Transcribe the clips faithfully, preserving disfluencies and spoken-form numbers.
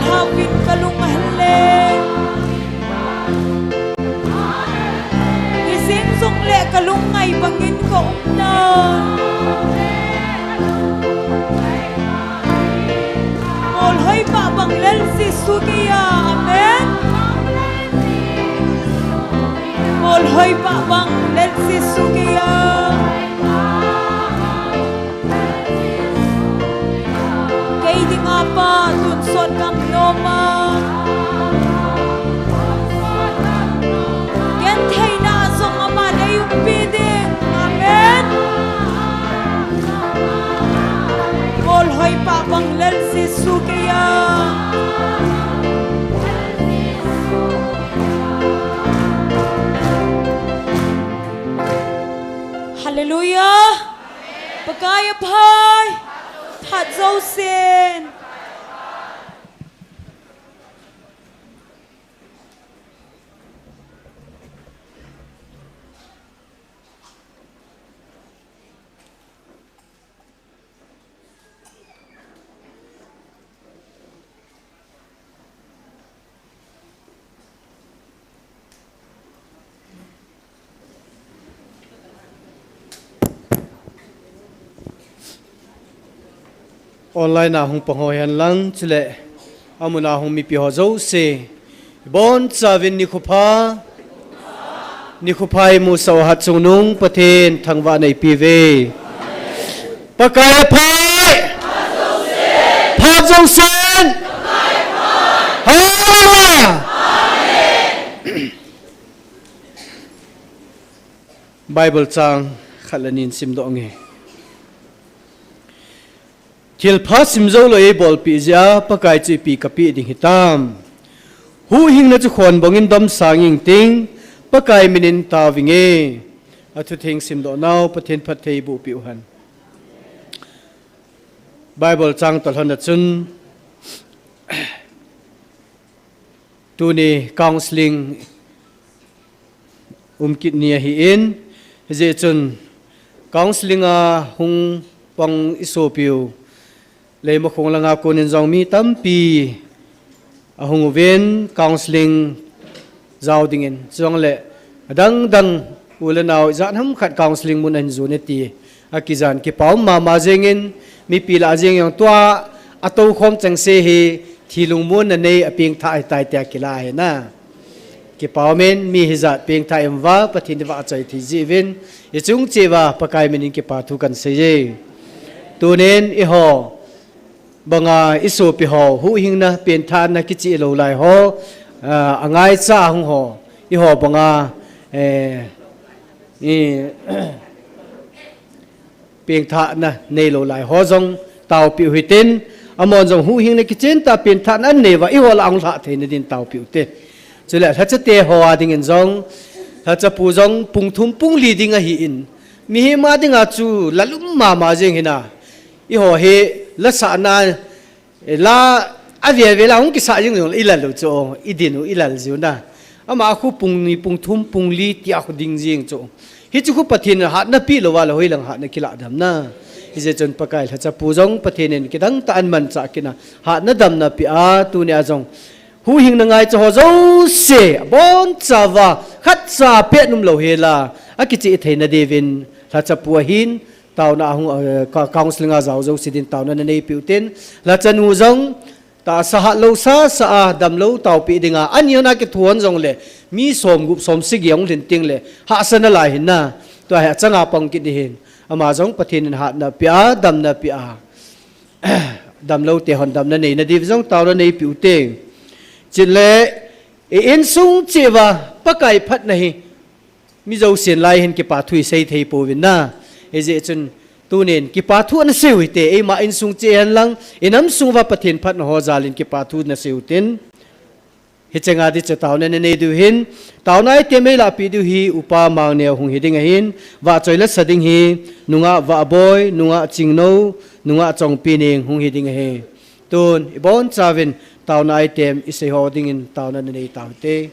Thauvin kalung ahel le. Hijeng jongle kalung ngai bangin kaum nan. Molhoi pah bang lel Jesu keiya. Amen. Molhoi pah bang lel Jesu keiya. Kei dinga Pa tonsot ngam nom a. Gentheina jong aman eiumpi ding. Amen. Molhoi pah bang lel Jesu keiya. Hallelujah. Pakai aphai. Phat jousen. Online a hung pang ho hen lang, chule amun a hung mipi ho jouse, ibonchauvin nikho pha, nikho pha imusah u hatchungnung Pathen thangvahna ipe uve. Pakai aphai. Phat jousen. Hallelujah. Bible chang khat le ni simdoh inge. Thilpha simjou lou eibolpeh jeh a Pakai chu ipi kapeh ding hitam? Huhhingna chu khonbong in domsang ingting, Pakai min in tao vinge. Athutheng simdoh nau Pathen phatthei boh peh u hen. Bible chang toh lhon a chun, tuni counseling um kit ni ahin, hijeh chun counseling a hung pang isopiu Leimakhong langa konin jong mi tampi ahung uvin counseling jao dingin, chujongle adang dang u le nao ijat ham khat counseling mun ahin jon e ti akijan kipa um mama jengin, mipi lah a jeng jong tua atoukhom chengse hi thi lungmonna nei apengthah ahitai tia kilah ahi na. Kipa umin, mi hijat pengthah ium uva Pathen ivahchoi thei jeh uvin, ichung cheh uva Pakai min in kipa thu kahin seiye. Tunin eiho banga isopi ho huhhingna pengthahna kicheh lou lai ho, ah, angaicha ahung ho, eiho banga, eh, i, pengthahna neilou lai ho jong taopeh u hitin, amahon jong huhhingna kichen tah pengthahna anei uva eiho lah a ahung lhah theina din taopeh u hite. Chule lhachate ho a dingin jong, lhachapu jong pung thum pung li ding ahin, mihem a dinga chu la lum mama jeng hina. Eiho hi lasahna, eh, la, avel vel a hung kisah jing jong, ilal u chu, idin u, ilal jiu na. Ama khu pung ni, pung thum, pung li tia khu ding jing chu. Hichu khu Pathen in hatna peh louva le hoilang hatna kilah dem na. Hijeh chun Pakai lhachapu jong Pathen in kidang tah a ahin manchah kit na, hatna damna apeh a, tunia jong huhhingna ngaicha ho jouse, abonchauva, khatcha pet nom lou hela, akicheh theina diuvin, lhachapu ahin, taona ahung, eh, ka-, counseling a jao jouse din taona naneipeh u hitin, lhachanu jong, tahsa hatlou sasa a, damlou taopeh dinga, ani hon a kithuhon jongle, mi som gup som sagi ahung lhin tengle, hahsa nalai hin na, tua hi achanga pang kit ding ahin, ama jong Pathen in hatna apeh a, damna apeh a, damlou te hon damna neina diu jong taona neipeh u hite. Chule, i insung cheh uva, Pakai phatna hi, mi jousen lai hin kipa thu isei thei pouvin na. Hijeh chun tunin kipa thu ana seiu hite, eima insung cheh hen lang, inam sung uva Pathen phatna ho jal in kipa thu naseiu hitin. Hiche nga ding chu taona nanei diu hin, taona item eilah peh diu hi, Upa Mangneo hung hi ding ahin, vahchoi lasa ding hi, nungah Vahboi, nungah Chingno, nungah Chongpining hung hi ding ahi. Tun, ibonchauvin, taona item isei ho dingin taona nanei tau hite.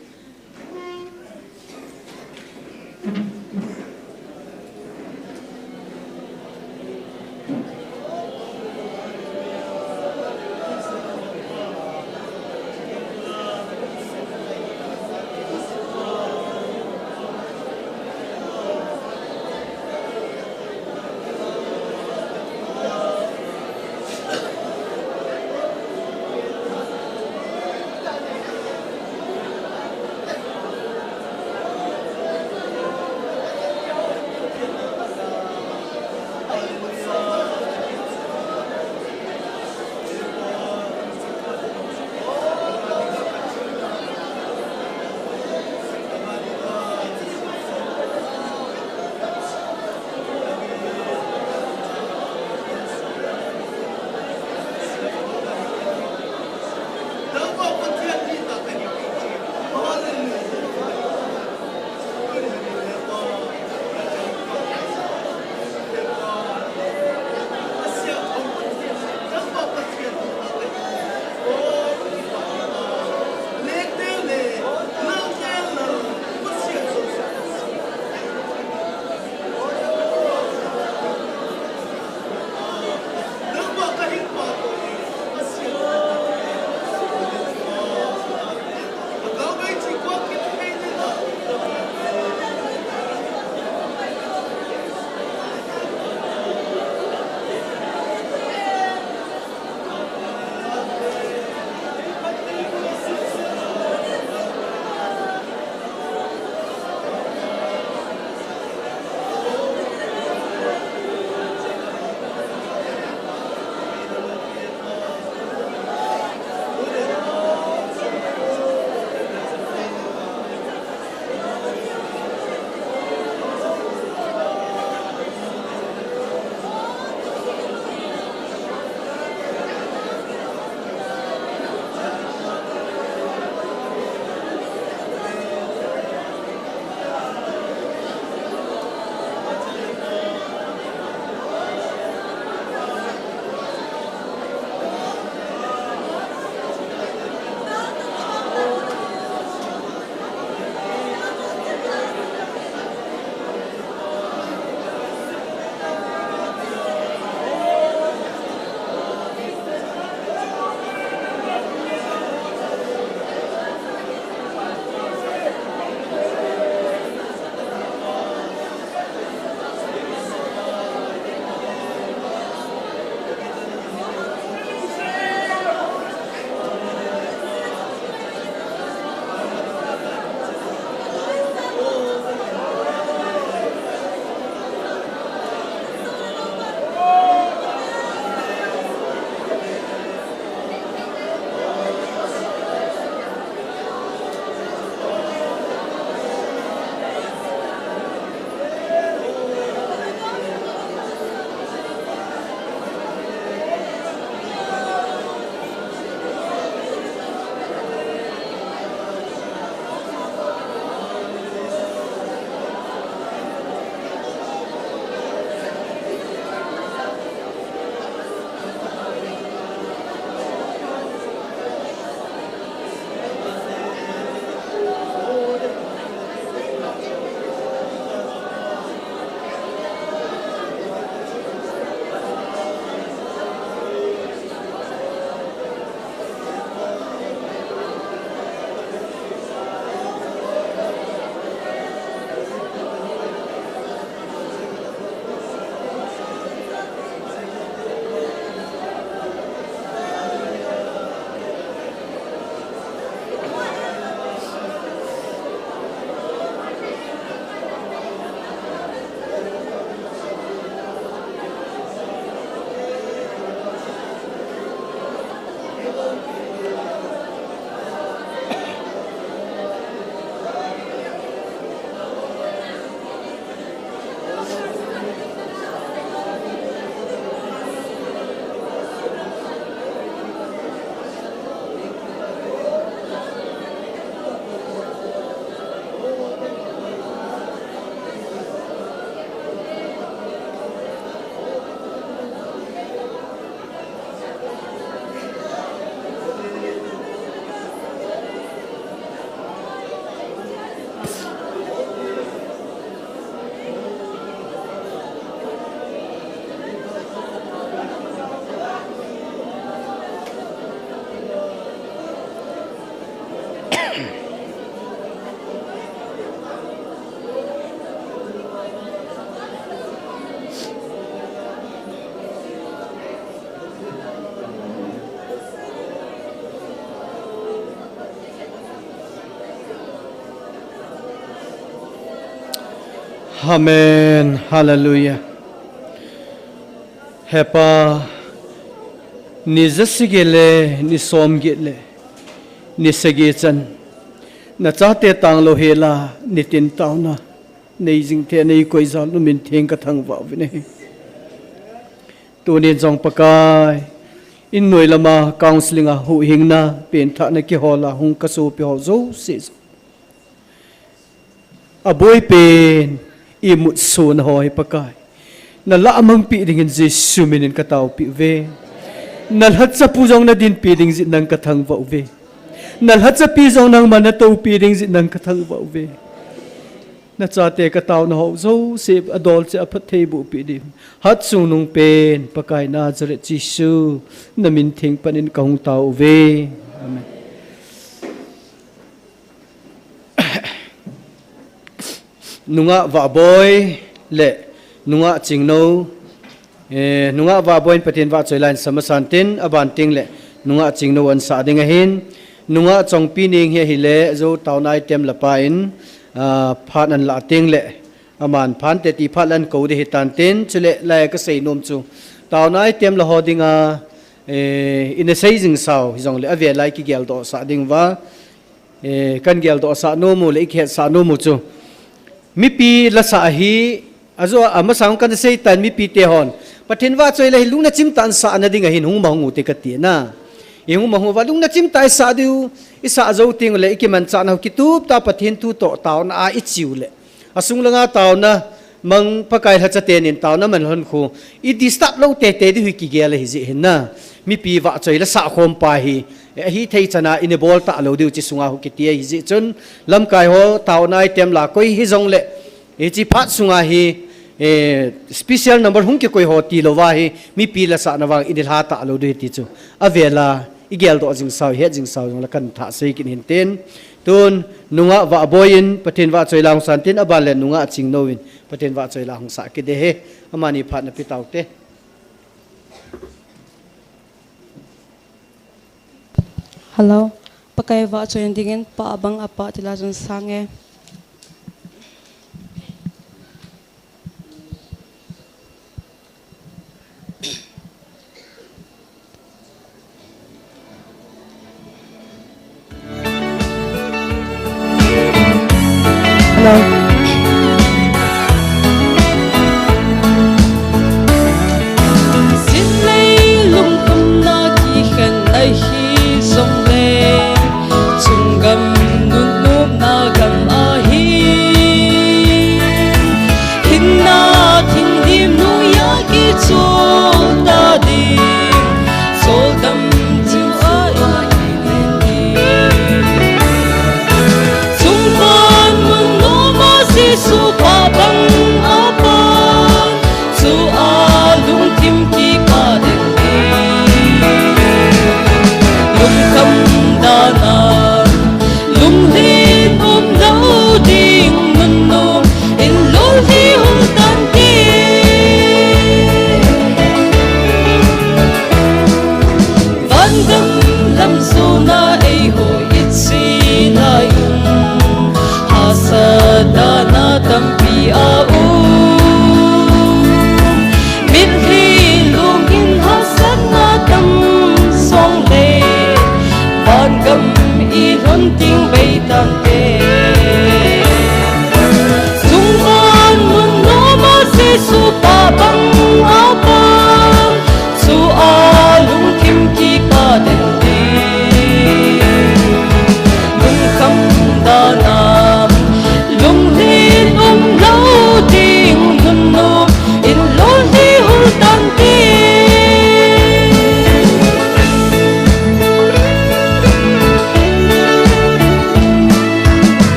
Amen. Hallelujah. Hepa, ni jasagi le, ni somgi le, ni sagi chan, nachate tanglou hela, nitin taona nei jing thei, nei koi jal, namin theng kathangvah uvin ahi. Tunin jong Pakai, in noi lama counseling a huhhingna, penthahna kihola hung kasopi ho jouse. Aboipen, imut sona ho hi Pakai, nalah mang pi dingin Jesu minin kataopi uve. Nalhachapu jong nadinpi ding jeh in nang kathangvah uve. Nalhachapi jong nangman natopi ding jeh in nang kathangvah uve. Nachate kataona ho jouse adolcheh a phatthei boh pi ding. Hatchungnung pen, Pakai Nazareth Jesu, namin theng panin kahung tao uve. Amen. Nungah Vahboi le Nungah Chingnou, eh, Nungah Vahboi in Pathen vahchoi la in sa masan tin, aban teng le Nungah Chingnou ansah ding ahin, Nungah Chongpi Neng hi ahile, jou taona item la pa in, ah, phat anlah teng le, aman phante ti phat le ankou ding ahitan tin, chule lai kasei nom chu, taona item la ho dinga, eh, ina sei jing sao, hijongle avel a ikigeldoh sah ding uva, Eh, kan geldoh sah nom u le ikihetsah nom u chu, mipi lasah ahi, ajo a, amasang kan sei tan mipite hon, Pathen vahchoi la hi lungna chimtah in sahna ding ahin hung mang u te kati na. Ihung mang uva lungna chimtah isah diu, isah jou teng le ikimanchah nau kitup tah Pathen thu toh taona a ichiu le, asung langa taona mang Pakai lhacha tenin taona man lhon khu, i disturb lou teitei diu hi kigel ahi jeh hin na. Mipi vahchoi la sah khom pa hi, eh, ahithei chana ina bol talou diu chi sunga hu kiti ahi jeh chun, lamkai ho taona item la koi hijongle, hichi phat sunga hi, eh, special number hung kikoi ho tilou va hi, mipi lasahna vang ina lha talou diu hi ti chu. Avel a, igeldoh jing sao, ihet jing sao jong la kan thah sei kit hin tin. Tun, Nungah Vahboi in Pathen vahchoi la hung san tin, aban le Nungah Chingnou in Pathen vahchoi la hung sah kit ding ahi. Amani phat na pe tau te. Hello. Pakai vahchoi dingin pa abang apa tila jun sange.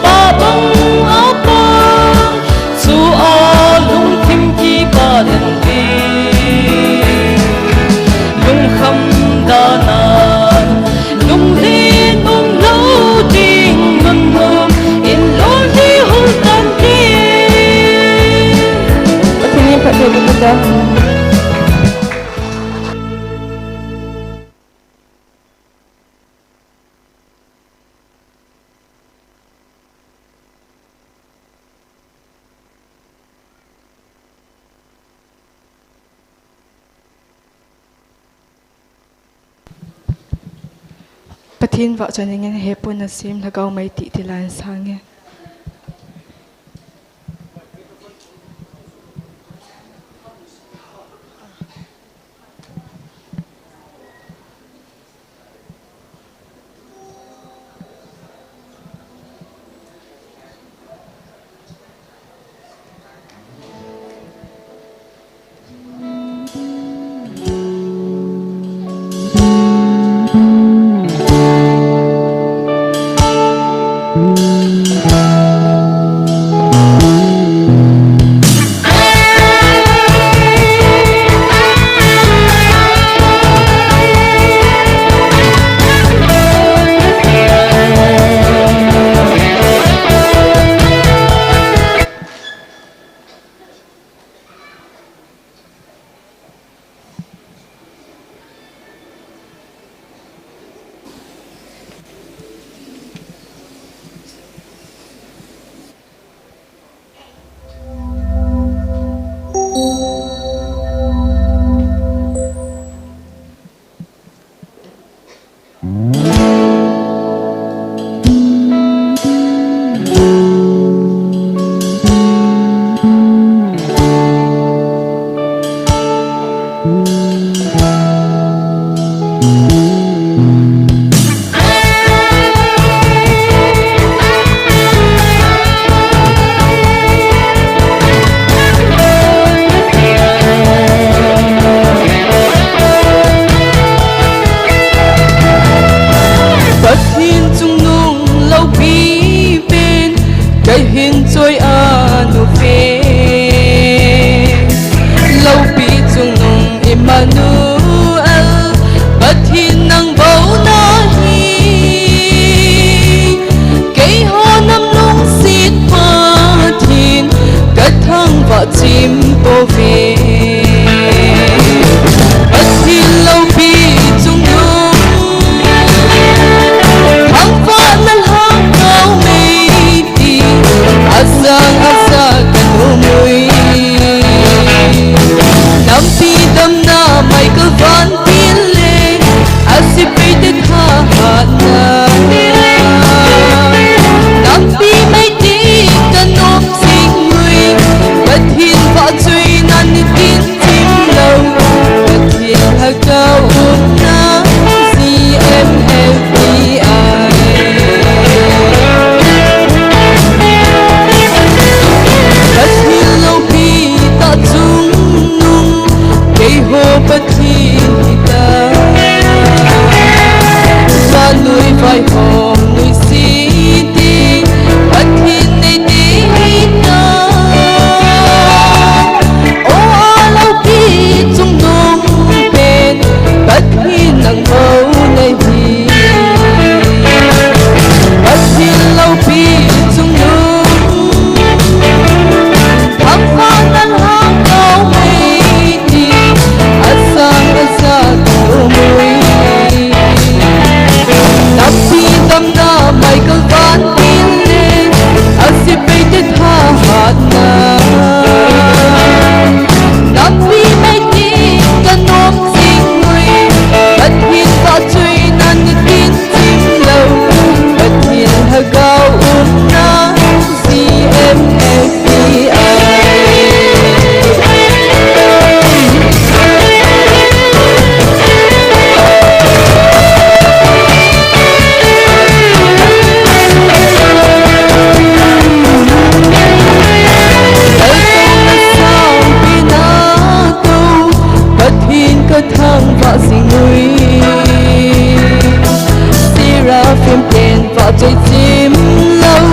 Pa bang a pang, chu a lungthim kipa den ding, lungkham dan a, lunglen um lou ding, nunnom in lolhi hol tan ding. Pathen in phatthei boh tahen. Pathen vahchoi ning in, hepon nasem, lhagao mei titi lah in sang e. Pathen chungnung loupi pen, kahin choi a nu pen. Loupi chungnung Emmanuel, Pathen nang bou nahi. Keiho nam lungset Pathen, kathangvah chim pouve. Pathen loupi chungnung, thangvahna lhagao mei ti, asang asa kanom uve. Nampi damna Michael vantil le, asepaite thahatna. Nampi mei ti kanom jing uve, Pathen vahchoina nitin chim lou, Pathen lhagao umna G M F D I. Pathen loupi tah chungnung, keiho Pathen hita. Vannoiya vaihom noise ti, Pathen neite hita. O a loupi chungnung pen, Pathen nang bou nahi. Pathen loupi chungnung, thangvahna lhagao mei ti, asang asa kanom uve. Nampi damna Michael vantil le, asepaite thahatna. Nampi mei ti kanom jing uve, Pathen vahchoina nitin chim lou, Pathen lhagao umna G M F D I. Kaltouna sangpen a tou, Pathen kathangvah jing uve. Seraphim ten vahchoi chim lou,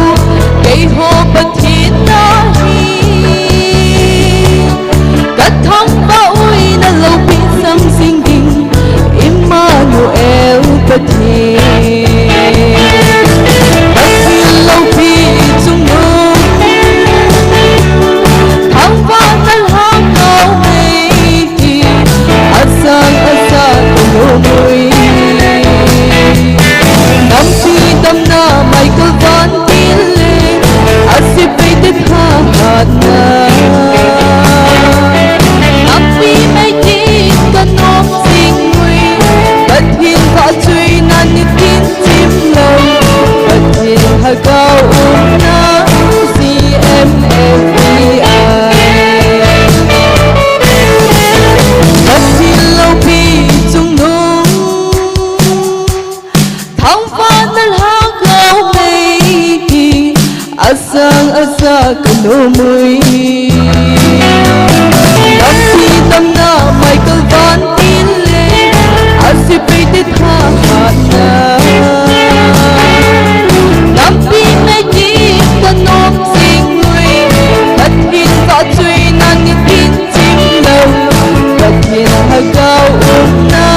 Pathen loupi chungnung, thangvahna lhagao mei hi asang asa kanom ui. Lampi tamna Michael vantil le, asepai te thahatna. Lampi mei hi kanom jing ui, Pathen vahchoina nitin ching lou, Pathen lhagao umna,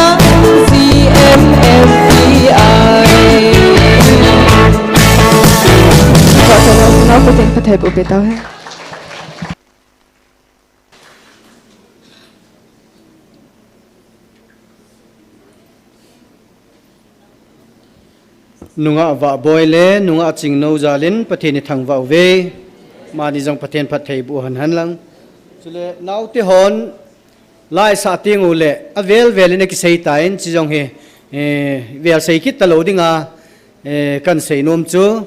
C M F P I. Pathen phatthei boh peh tauhen. Nungah Vahboi le nungah Chingnou jalin Pathen ithangvah uve. Amani jong Pathen phatthei boh hen hen lang. Chule naote hon la isah teng uleh avel vel in akisei tan, chujong hi, eh, vel sei kit talou dinga, eh, kahin sei nom chu.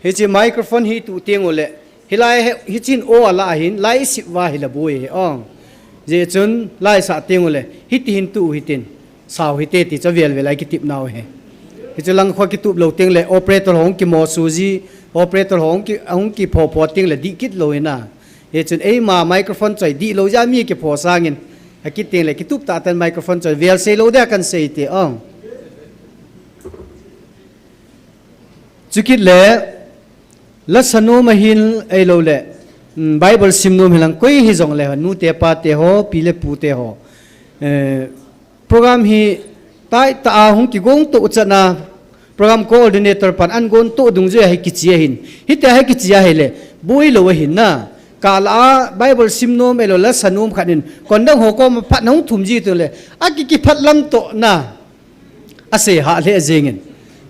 Hiche microphone hi ituh teng uleh, hilai hi, hichin o ala ahin, la isip uva hi la boi hi ong. Hijeh chun la isah teng uleh, hiti hin tuh u hitin, sao hite ti chu avel vel a ikitep nau hi. Hichu lang kho kitup lou teng leh, operator hung kimosuh ji, operator hung ki, hung kipho pho teng leh, dih kit lou hina. Hichun eima microphone choi dih lou jeh a mi kipho sangin, akit teng leh, kitup tah tan microphone choi, vel sei lou dia kahin sei te ong. Chukit le, lasa nom ahin ahilou le, mm, Bible sim nom hilang koi hijong le, nute pate ho, pi le pute ho. Eh, program hi taitah a hung kigong to chan a, program coordinator pan ahin gon to dungjui a hi kichi ahin. Hitia hi kichi ahile, boi lou ahin na. Kala a Bible sim nom ahilou le, lasa nom khat in, kondang ho koma phat na hung thum ji teng le, akiki phat lam to na. Asei hah lheh jengin.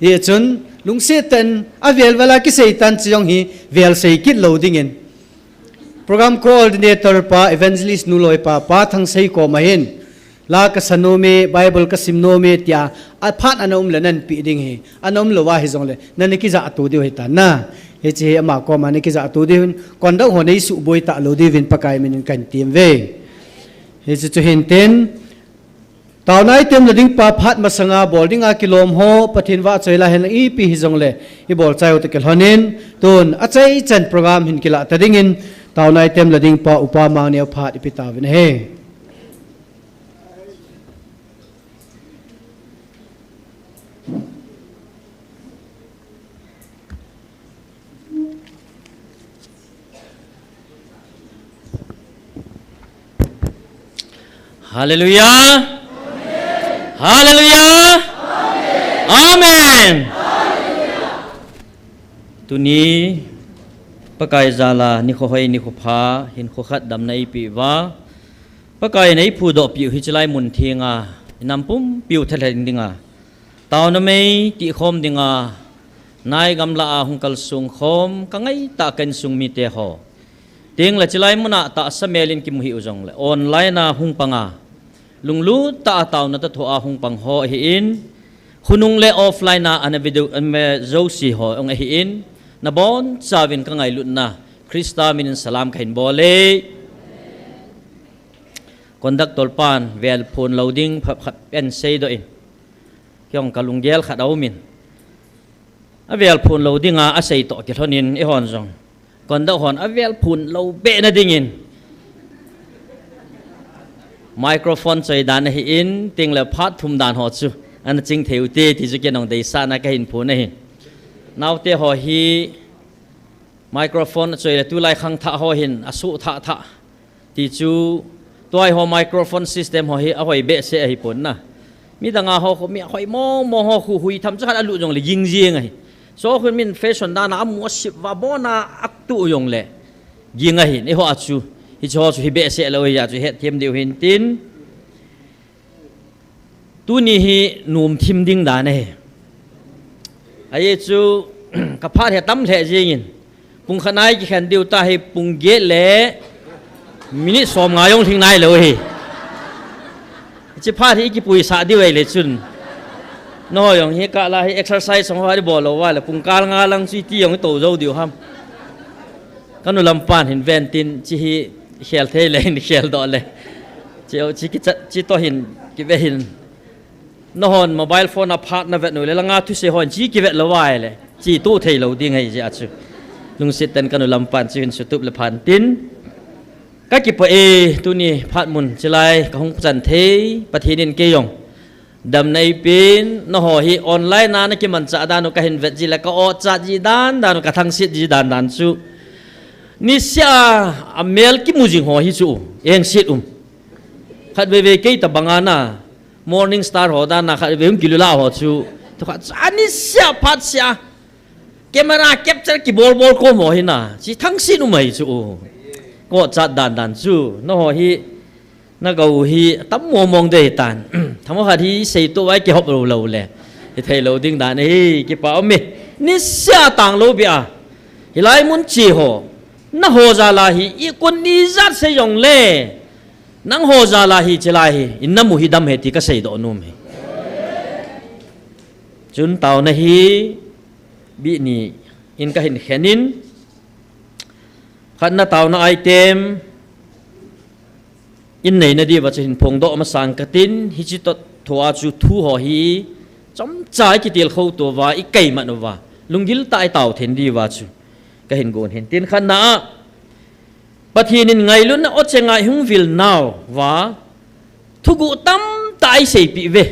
Hichun, lungset tah in, avel vel a kisei tan chujong hi, vel sei kit lou dingin. Program coordinator pa, evangelist nu loipa, pa Thangsei koma hin, la kasa nom e, Bible kasim nom e, tia, aphat ana um le nahin pe ding ahi, ana um lou va hijong le, nana kijah to diu ahitan na. Hiche hi ama koma nakijah to diu hin, kondang ho neisuh boi talou diuvin Pakai minin kahin tem uve. Hiche chu hintin, Taona item lou ding pa phat masanga bol dinga kilom ho, Pathen vahchoi la hen ipi hijong le, ibol chai u toh kilhonin, tun achaichan program hin kilah ta dingin, taona item lou ding pa Upa Mangneo phat ipi tauvin ahi. Hallelujah. Hallelujah. Amen. Tuni Pakai jal a nikho hoi nikho pha hinkho khat damna eipeh uva, Pakai in eiphudoh peh u hiche lai mun thenga inam pumpi u thalheng dinga, taona mei tihkhom dinga, nai gamla a hung kalsong khom kangaitah ka insung mite ho, tengle chulai muna tahsa mel in kimu hih u jongle, online a hung panga, lunglut tah a taona toh thoh a hung pang ho ahin, khonung le offline a ana ve deu, ana ve jouse ho jong ahin, nabonchauvin kangailutna Christa min in salam kahin bol e. Conductor pan velphon lou ding phat khat ahin seidoh in, kei jong kalunggel khat aumin, avelphon lou dinga asei toh kilhonin, eihon jong conductor hon avelphon lou behna dingin microphone choi dan ahin, tengle phat thum dan ho chu ana ching thei u hite ti chu kei jong deisahna kahin phon ahi. Naote ho hi microphone achoi le tulai khangthah ho hin asoh thah thah. Ti chu, tua hi ho microphone system ho hi ahoi behseh ahipon na. Midang a ho khu, mi ahoi mong mong ho khu hui tham chakhat alut jongle ging jeng ahi. Sokhun min fashion dan a amu asip uva, abon a atuh jongle ging ahin, eiho a chu hiche ho chu hi behseh lou ahi a chu hetthem diu hintin. Tuni hi nomthim ding dan ahi. Ajeh chu kaphat hi atam lheh jengin, pung khat nai kikhen diu tahi, pung get le minute somnga jong lhing nailou ahi. Hiche phat hi ikipuisah diu ahile chun, Nangho jong hi kah la hi exercise jong ho hi bol lou uva le, pungkal nga lang chu iti jong ito jou diu ham. Kanu lampan hin ven tin, chi hi khel thei le hin khel doh le. Chi, chi kichat, chi to hin, kive hin. Nahon mobile phone a phat na vet nu le, langa thusei hon chi kivet lou uva le, chi to thei lou ding ahi jeh a chu. Lungset ten kanu lampan chu hin sutup le phan tin. Ka kipah e, tuni phat mun chilai ka hung chan thei, Pathen in kei jong damna eipen, nangho hi online a na kimanchah dan u ka hin vet ji le, ka ochat ji dan dan u, ka thangsit ji dan dan chu. Niseh a, a mel kimu jing ho hi chu, engset um. Khatvei vei kei tabang a na, Morning Star ho dan na khatvei hung kilula ho chu. Tukha chu, a niseh a phat seh a. Camera capture kibol bol ko mo hi na. Chi thangsit um ahi chu. Ka ochat dan dan chu. Nangho hi, na gou hi, tam mo mong dei tan. Thamo khat hi, sei to ai kihop lou lou le. Hi thei lou ding dan hi, kipah um e. Niseh a tang lou bia. Hilai mun chi ho. Nangho jal a hi, i kun ni jat sei jong le. Nangho jal a hi, chilai hi, in namu hi dam e ti ka sei doh nom e. Chun taona hi, bih ni in ka hin khen in, khatna taona item, in neina diuva chu hin phongdoh masang ka tin, hichi to thua chu thu ho hi, chomcha i kitilkhou to uva, i kaimat uva, lunggil tah a i tao thei diuva chu, ka hin gon hin tin khatna a, Pathen in ngailutna o chenga i hung vil nauva, thuguh tamtah i seipeh uve.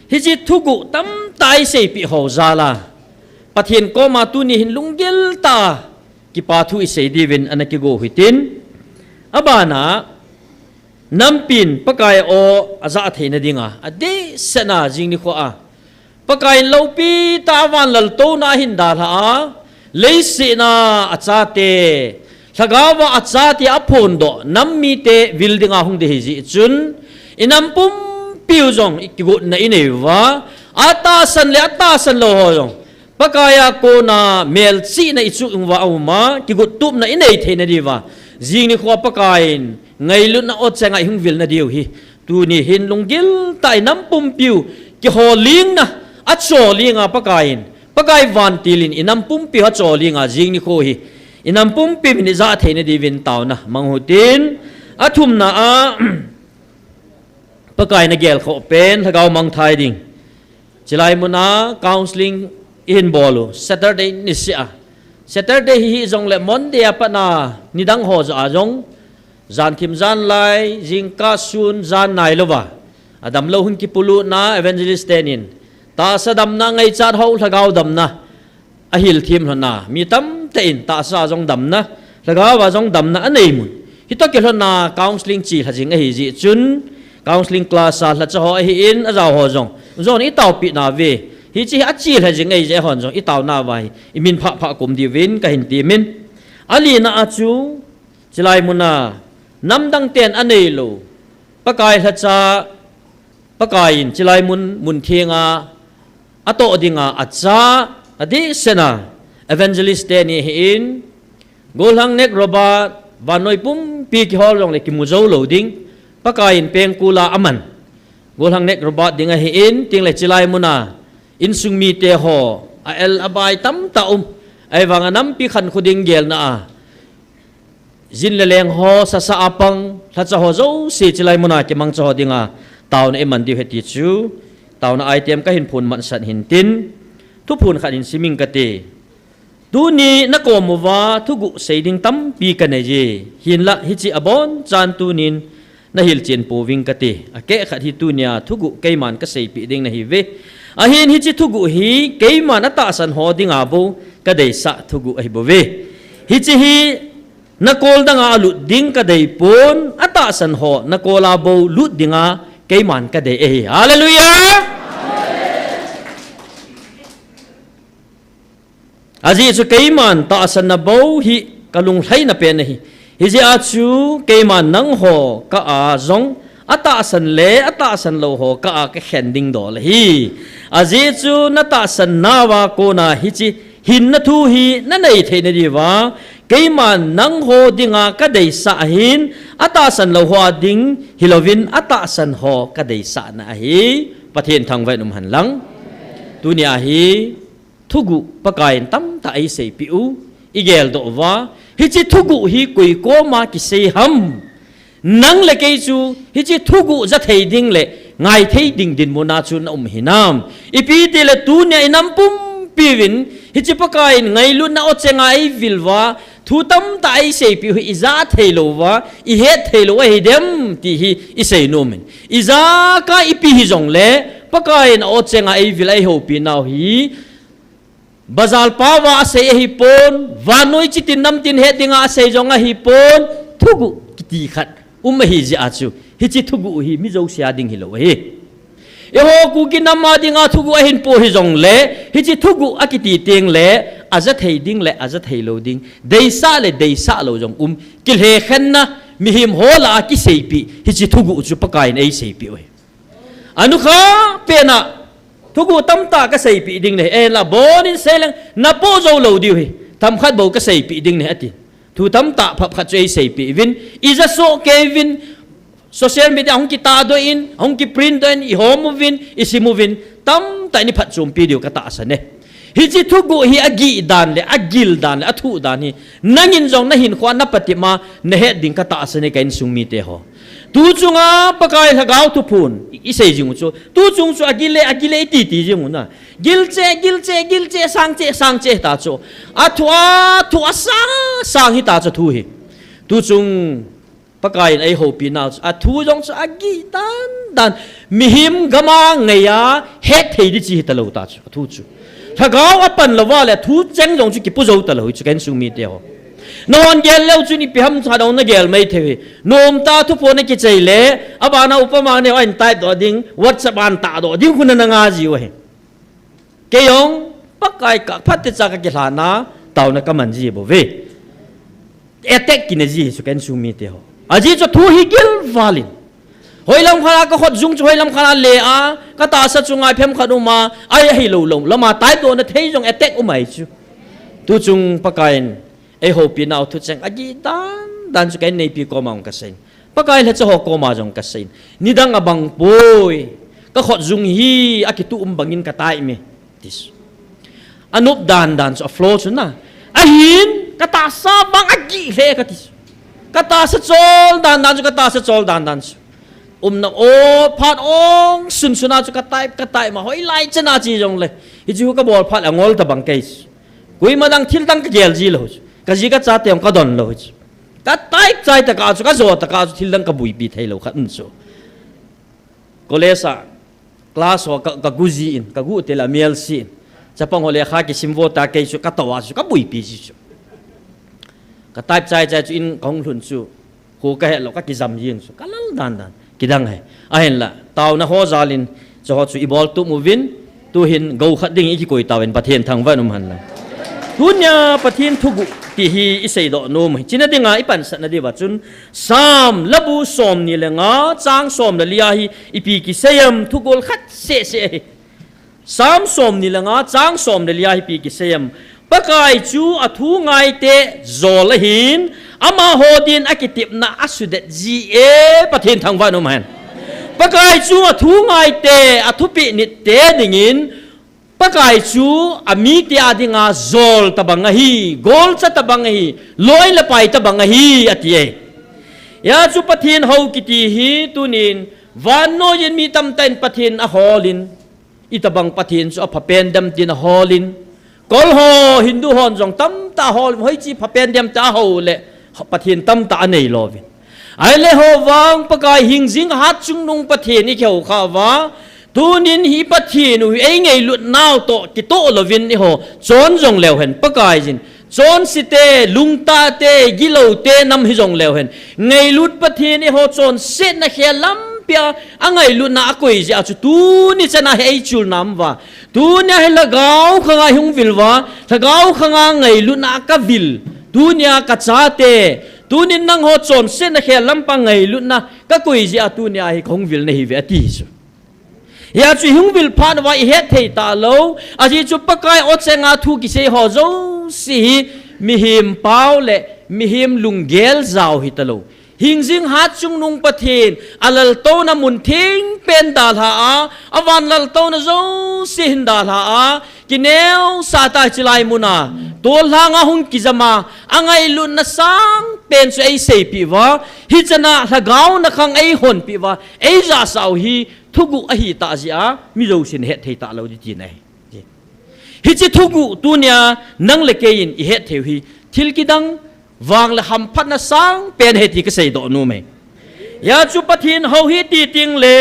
Hichi thuguh tamtah i seipeh ho jal a, Pathen koma tuni hin lunggil tah a kipa thu i sei diuvin ana kigo u hitin. Abana, nampin Pakai o a jah theina dinga, adehset a jing nikho a, Pakai in loupi tah a van laltouna a hin dalha a, leiset a a chate, lhagao a a chate a phondoh, nam mite vil dinga hung ding ahi jeh chun, i nam pumpi u jong i kigotna i nei uva, a tahsan le a tahsan lou ho jong, Pakai a kona melchihna i chuh uva a um a, kigot tupna i nei theina diuva, jing nikho a Pakai in ngailutna o chenga i hung vilna diu hi, tuni hin lunggil tah a i nam pumpi u kiholing na, a choling a Pakai in, Pakai vantil in i nam pumpi u a choling a jing nikho hi, i nam pumpi u in i jah theina diuvin taona mang u hitin, athumna a, Pakai in a gelkhoh pen, lhagao mangthai ding. Chilai mun a counseling i hin bol u, Saturday niseh a. Saturday hi hih jong le Monday a pat a nidang ho joh a jong, jan thim jan lai, jingkah sun jan nailouva, a damlou hung kipulutna evangelist ten in, tahsa damna ngaichat ho lhagao damna, a hil thim lhon a, mi tamtah in tahsa jong damna, lhagao a jong damna a nei mun. Hitoh kilhon a counseling chelha jing ahi jeh chun, counseling class a lhacha ho ahin, a jao ho jong, jong i taopeh nauve. Hichi hi a chelha jing ahi jeh a hon jong i taona uva hi, i min phah phah kum diuvin ka hin temin. Alina a chu, chilai mun a, namdang ten a neilou Pakai lhacha, Pakai in chilai mun, mun theng a, atoh dinga acha, adehset a, evangelist teni ahin, Gollhang Nek Robert, vannoi pumpi kihol jong le kimu jou lou ding, Pakai in pengkul a aman. Gollhang Nek Robert ding ahin, tin le chilai mun a, insung mite ho, a el a bai tamtah um, ahivang a nampi khankho ding gelna a, jin le leng ho, sasa a pang, lhacha ho jouse chilai mun a kimangcha ho dinga, taona i man diu ahi ti chu, taona item ka hin phon mansah in tin, thuphon khat hin sim ing kate. Tuni na kom uva, thuguh sei ding tampi ka nei e, hinlah hichi abonchan tunin, na hilchen pouving kate, akeh khat hi tunia thuguh keiman ka seipeh ding nahiuve. Ahin hichi thuguh hi keiman atahsan ho dinga bou ka deisah thuguh ahibouve. Hichi hi na kol danga alut ding ka deipon, atahsan ho na kol a bou lut dinga keiman ka dei ahi. Hallelujah! Ajeh chu keiman tahsanna bou hi ka lunglhaina pen ahi. Hijeh a chu keiman nangho kah a jong atahsan le atahsan lou ho kah a ka khen ding dol ahi. Ajeh chu na tahsan nauva kona hichi hinna thu hi na nei theina diuva, keiman nangho dinga ka deisah ahin, atahsan lou ho a ding hilouvin atahsan ho ka deisahna ahi. Pathen thangvah in um hen lang. Tunia hi thuguh Pakaiyin tamtah eiseipeh u, igeldoh uva, hiche thuguh hi koi koma kisei ham? Nang le kei chu hiche thuguh jathei ding le ngaithei ding dinmuna chu naum hinam? Ipi tile tunia inam pumpiuvin hiche Pakaiyin ngailutna achenga eivil uva, thu tamtah eiseipeh u hi ija theilou uva, ihet theilou ahidem ti hi isei nomin. Ijaka ipi hijongle Pakaiyin achenga eivil a eihoupinau hi bazar paova asei ahipon, vannoi chitin namtin het dinga asei jong ahipon, thuguh kiti khat um ahijeh a chu hiche thuguh hi mi jousea ding hilou ahi. Eiho Kuki nama dinga thuguh ahinpo hijongle hiche thuguh akiti tengle ajathei ding le ajatheilou ding, deisah le deisah lou jong um, kilhekhenna, mihem ho lah a kiseipeh hiche thuguh chu Pakaiyin eiseipeh u ahi. Anukha pena thuguh tamtah kaseipeh ding nahi, ahinla abonin seileng napoh joulou diu ahi, themkhat bou kaseipeh ding nahi ati. Thu tamtah phapkhat chu eiseipeh uvin, ija soh kei uvin, social media ahung kitahdoh in, ahung kiprintdoh in, ihom uvin, isim uvin, tamtah in iphatchompi diu katahsan e. Hiche thuguh hi agih dan le agil dan le athuh dan hi nangin jong nahinkhoa napatepma nahet ding katahsan e, ka insung miteho. Tuchunga Pakai Lhagao thuphon isei jing u chu, tuchung chu agile agile ititi jing u na, gilcheh gilcheh gilcheh, sangcheh sangcheh hita chu, athu athu asang sang hita chu thu hi. Tuchung Pakaiyin eihoupinau chu athu jong chu agih dan dan, mihem gama ngeiya hetthei ding chu hitalou ta chu, athu chu. Lhagao apan louva le thucheng jong chu kipu jou talou hi chu, ka insung miteho. Nahon gel leu chun ipi ham cha dong nagel mai thei hi. Nomtah thuphon akichai le abana upama neo ahin typedoh ding, WhatsApp a ahin tahdoh ding khu nanga jiu ahi. Kei jong Pakai ka phatechan kakilhana, taona kaman ji bouve. Attack kine ji hi chu, ka insung miteho. Ajeh chu thu hi gilval in, hoilam khat a kakhut jung chu hoilam khat a le a, katahsa chu ngaiphem khat uma, ahi ahilou lou lama typedohna thei jong attack um ahi chu. Tuchung Pakaiyin eihoupinau thucheng agih dan dan chu ka inneipi koma jong kaseiyin, Pakai lhachaho koma jong kaseiyin, nidang abang poi, kakhut jung hi akituh um bangin katype me, ti chu. Anop dan dan chu, aflow chu na. Ahin katahsa vang agih lheh kati chu. Katahsa chol dan dan chu, katahsa chol dan dan chu. Umna o phat ong sunsun a chu katype katype ma, hoilai chana che jongle, hichu kabol phat le angol tabang kei chu. Koima dang thil dang kagel ji lou chu, kaji kachate jong kadon lou chu. Katype chai tokah chu, kajo tokah chu thil dang kabuipi theilou khat um chu. College a class ho ka, kagu ji in, kagu tile amelse in, chapang ho lekha kisim vo ta, kei chu katou a chu kabuipi ji chu. Katype chai chai chu in kahung lhun chu, kho kahet lou, kakijam jeng chu, kalal dan dan. Kidang ahi. Ahinla taona ho jal in chuho chu ibol tup uvin, tuhin gou khat dingin ikikoi tauvin, Pathen thangvah in um hen lang. Tunia Pathen thuguh ti hi iseidoh nom u hi, china dinga ipansatna diuva chun, Psalm labu somni le nga chang som le li a hi ipi kisei em? Thugol khat seh seh ahi. Psalm somni le nga chang som le li a hi ipi kisei em? Pakai chu athu ngaite jol ahin, amaho din akitepna asudet ji e. Pathen thangvah in um hen. Pakai chu athu ngaite, athupeh nitte dingin, Pakai chu amite a dinga jol tabang ahi, golcha tabang ahi, loi le pai tabang ahi, ati e. Hia chu Pathen hou kiti hi tunin vannoi in mi tamtah in Pathen ahol in, itobang Pathen chu aphapen dem tin ahol in, Kol ho, Hindu hon jong tamtah ahol, hoiche phapen dem tah ahou le, Pathen tamtah anei louvin. Ahile ho vang Pakai hingjing hatchungnung Pathen ikihou khah uva, tunin hi Pathen u hi eingailutnau toh kitoh louvin eiho chon jong leu hen, Pakai jin. Chonsete, lungtahte, giloute nam hijong leu hen, ngailut Pathen eiho chonsetna khel lampia angailutna akoi jeh a chu tuni chana hi eichulna um uva. Tunia hi lhagao khanga hung vil uva, lhagao khanga ngailutna kavil. Tunia kachate, tunin nangho chonsetna khel lampa ngailutna kakoi jeh a tunia hi kahung vil nahiuve ati chu. Hia chu ihung vil phat uva ihet thei talou, ajeh chu Pakai o chenga thu kisei ho jouse hi mihem pau le mihem lunggel jao hitalou. Hingjing hat chungnung Pathen, alaltouna mun thengpen dalha a, avan laltouna jouse hin dalha a, kineosah tah hiche lai muna, tolhang a hung kijam a, angailutna sangpen chu eiseipeh uva, hichan a lhagao nakhang eihonpeh uva, eijahsah u hi thuguh ahitah jeh a, mi jousen hetthei talou ding tina ahi. Hiche thuguh tunia nang le kei in ihetthei u hi, thil kidang vang le hamphatna sangpen ahi ti kaseidoh nom e. Hijeh chun Pathen hou hi iti teng le,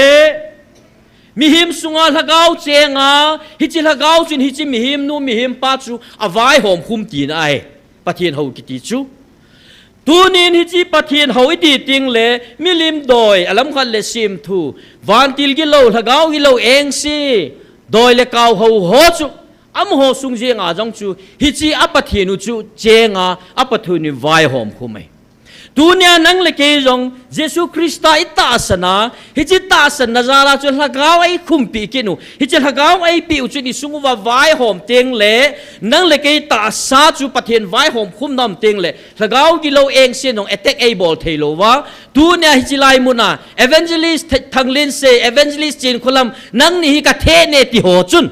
mihem sunga lhagao cheng a, hiche lhagao chun hiche mihem nu, mihem pa chu avaihom khum tina ahi. Pathen hou kiti chu. Tunin hiche Pathen hou iti teng le, milim doi, alamkhat le semthu, vantil gilou, lhagao gilou engse, doi le kao hou ho chu, amaho sung jenga jong chu, hiche a Pathen u chu cheng a, a Pathen u vaihom khum e. Tunia nang le kei jong, Jesu Christa itahsan a, hiche tahsanna jal a chu lhagao eikhumpeh kit u, hiche lhagao eipeh u chun isung uva vaihom teng le, nang le kei tahsa chu Pathen vaihom khumna um teng le, lhagao gilou engse in jong attack eibol theilou uva. Tunia hiche lai muna, Evangelist Th-, Thanglinsei, Evangelist Chinkholam, nangni hi katheh ne ti ho chun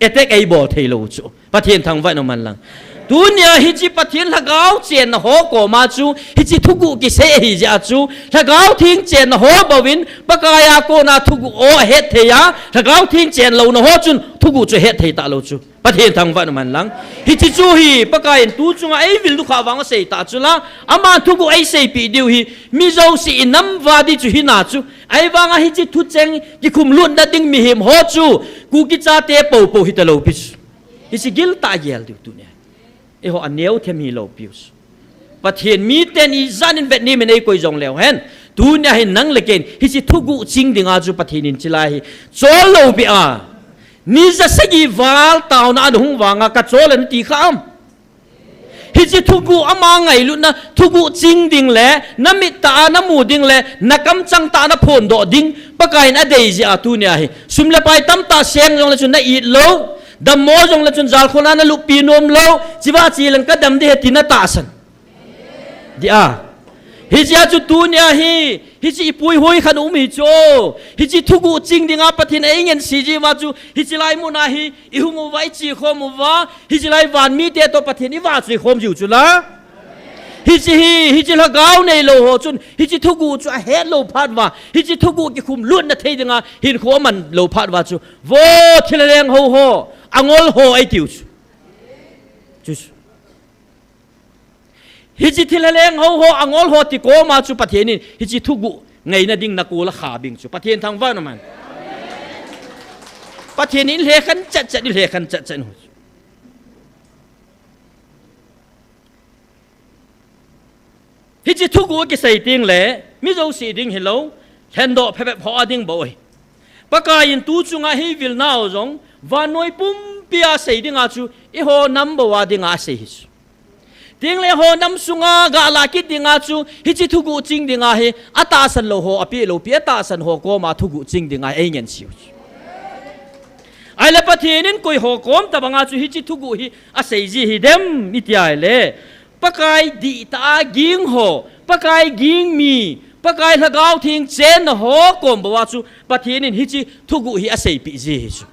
attack eibol theilou chu. Pathen thangvah in umhen lang. Tunia hiche Pathen lhagao chenna ho koma chu, hiche thuguh kisei ahi jeh a chu, lhagao theng chenna ho bouvin, Pakai a kona thuguh ahetthei a, lhagao theng chenlouna ho chun, thuguh chu ahetthei talou chu. Pathen thangvah in umhen lang. Hiche chu hi, Pakai in tu chunga eivil dukhah vang asei tah chu la, aman thuguh eiseipeh diu hi, mi jouse inam uva ding chu hina chu, ahivanga hiche thucheng kikhumlutna ding mihem ho chu, Kuki chate poupou hitalou pi chu. Hiche giltah gel diu tunia. Eiho aneo them hilou piu chu. Pathen miten ijat in vetnem in eikoi jongleu hen, tunia hin nang le kei in hiche thuguh ching dinga chu Pathen in hiche lai hi chollou beh a, ni jasagi val taona ana hung vanga kachol e nati kha am? Hiche thuguh ama ngailutna, thuguh ching ding le, namit tah a namu ding le, nakamchang tah a naphondoh ding, Pakai in adei jeh a tunia hi. Sum le pai tamtah seng jongle chun na-it lou, dammo jongle chun jalkhun a naluppi nom lou, cheva che leng kadam ding ahi ti natahsan ding a. Hijeh a chu tunia hi, hiche ipuihuoi khat um hi chu. Hiche thuguh ching dinga Pathen in eingansei jeh uva chu, hiche lai muna hi, ihung uva, ichekhom uva, hiche lai vanmite toh Pathen ivahchoi khom jiu chu la. Hiche hi, hiche lhagao neilou ho chun, hiche thuguh chu ahetlou phat uva, hiche thuguh kikhumlutna thei dinga hinkho amanlou phat uva chu, vo thilha leng hou ho, angol ho eitiu chu. Chu chu. Hiche thilha leng hou ho, angol ho ti koma chu Pathen in hiche thuguh ngaina ding nakol akha bing chu. Pathen thangvah in umhen. Pathen in ilhekhen chetchet, ilhekhen chetchet u chu. Hiche thuguh kisei teng le, mi jouse ding hilou, lhendoh phephe ho a ding bou ahi. Pakai in tu chunga hi vilnau jong, vannoi pumpia sei dinga chu, eiho nam bou a dinga asei hi chu. Tengle eiho nam sunga galah kit dinga chu, hiche thuguh ching dinga hi, atahsan lou ho, apehlou pi, atahsan ho koma thuguh ching dinga eingansei u chu. Ahile Pathen in koiho kom tobanga chu hiche thuguh hi asei ji hidem iti ahile, Pakai dihtah a ging ho, Pakai ging mi, Pakai lhagao theng chenna ho kom bou a chu Pathen in hiche thuguh hi aseipeh ji hi chu.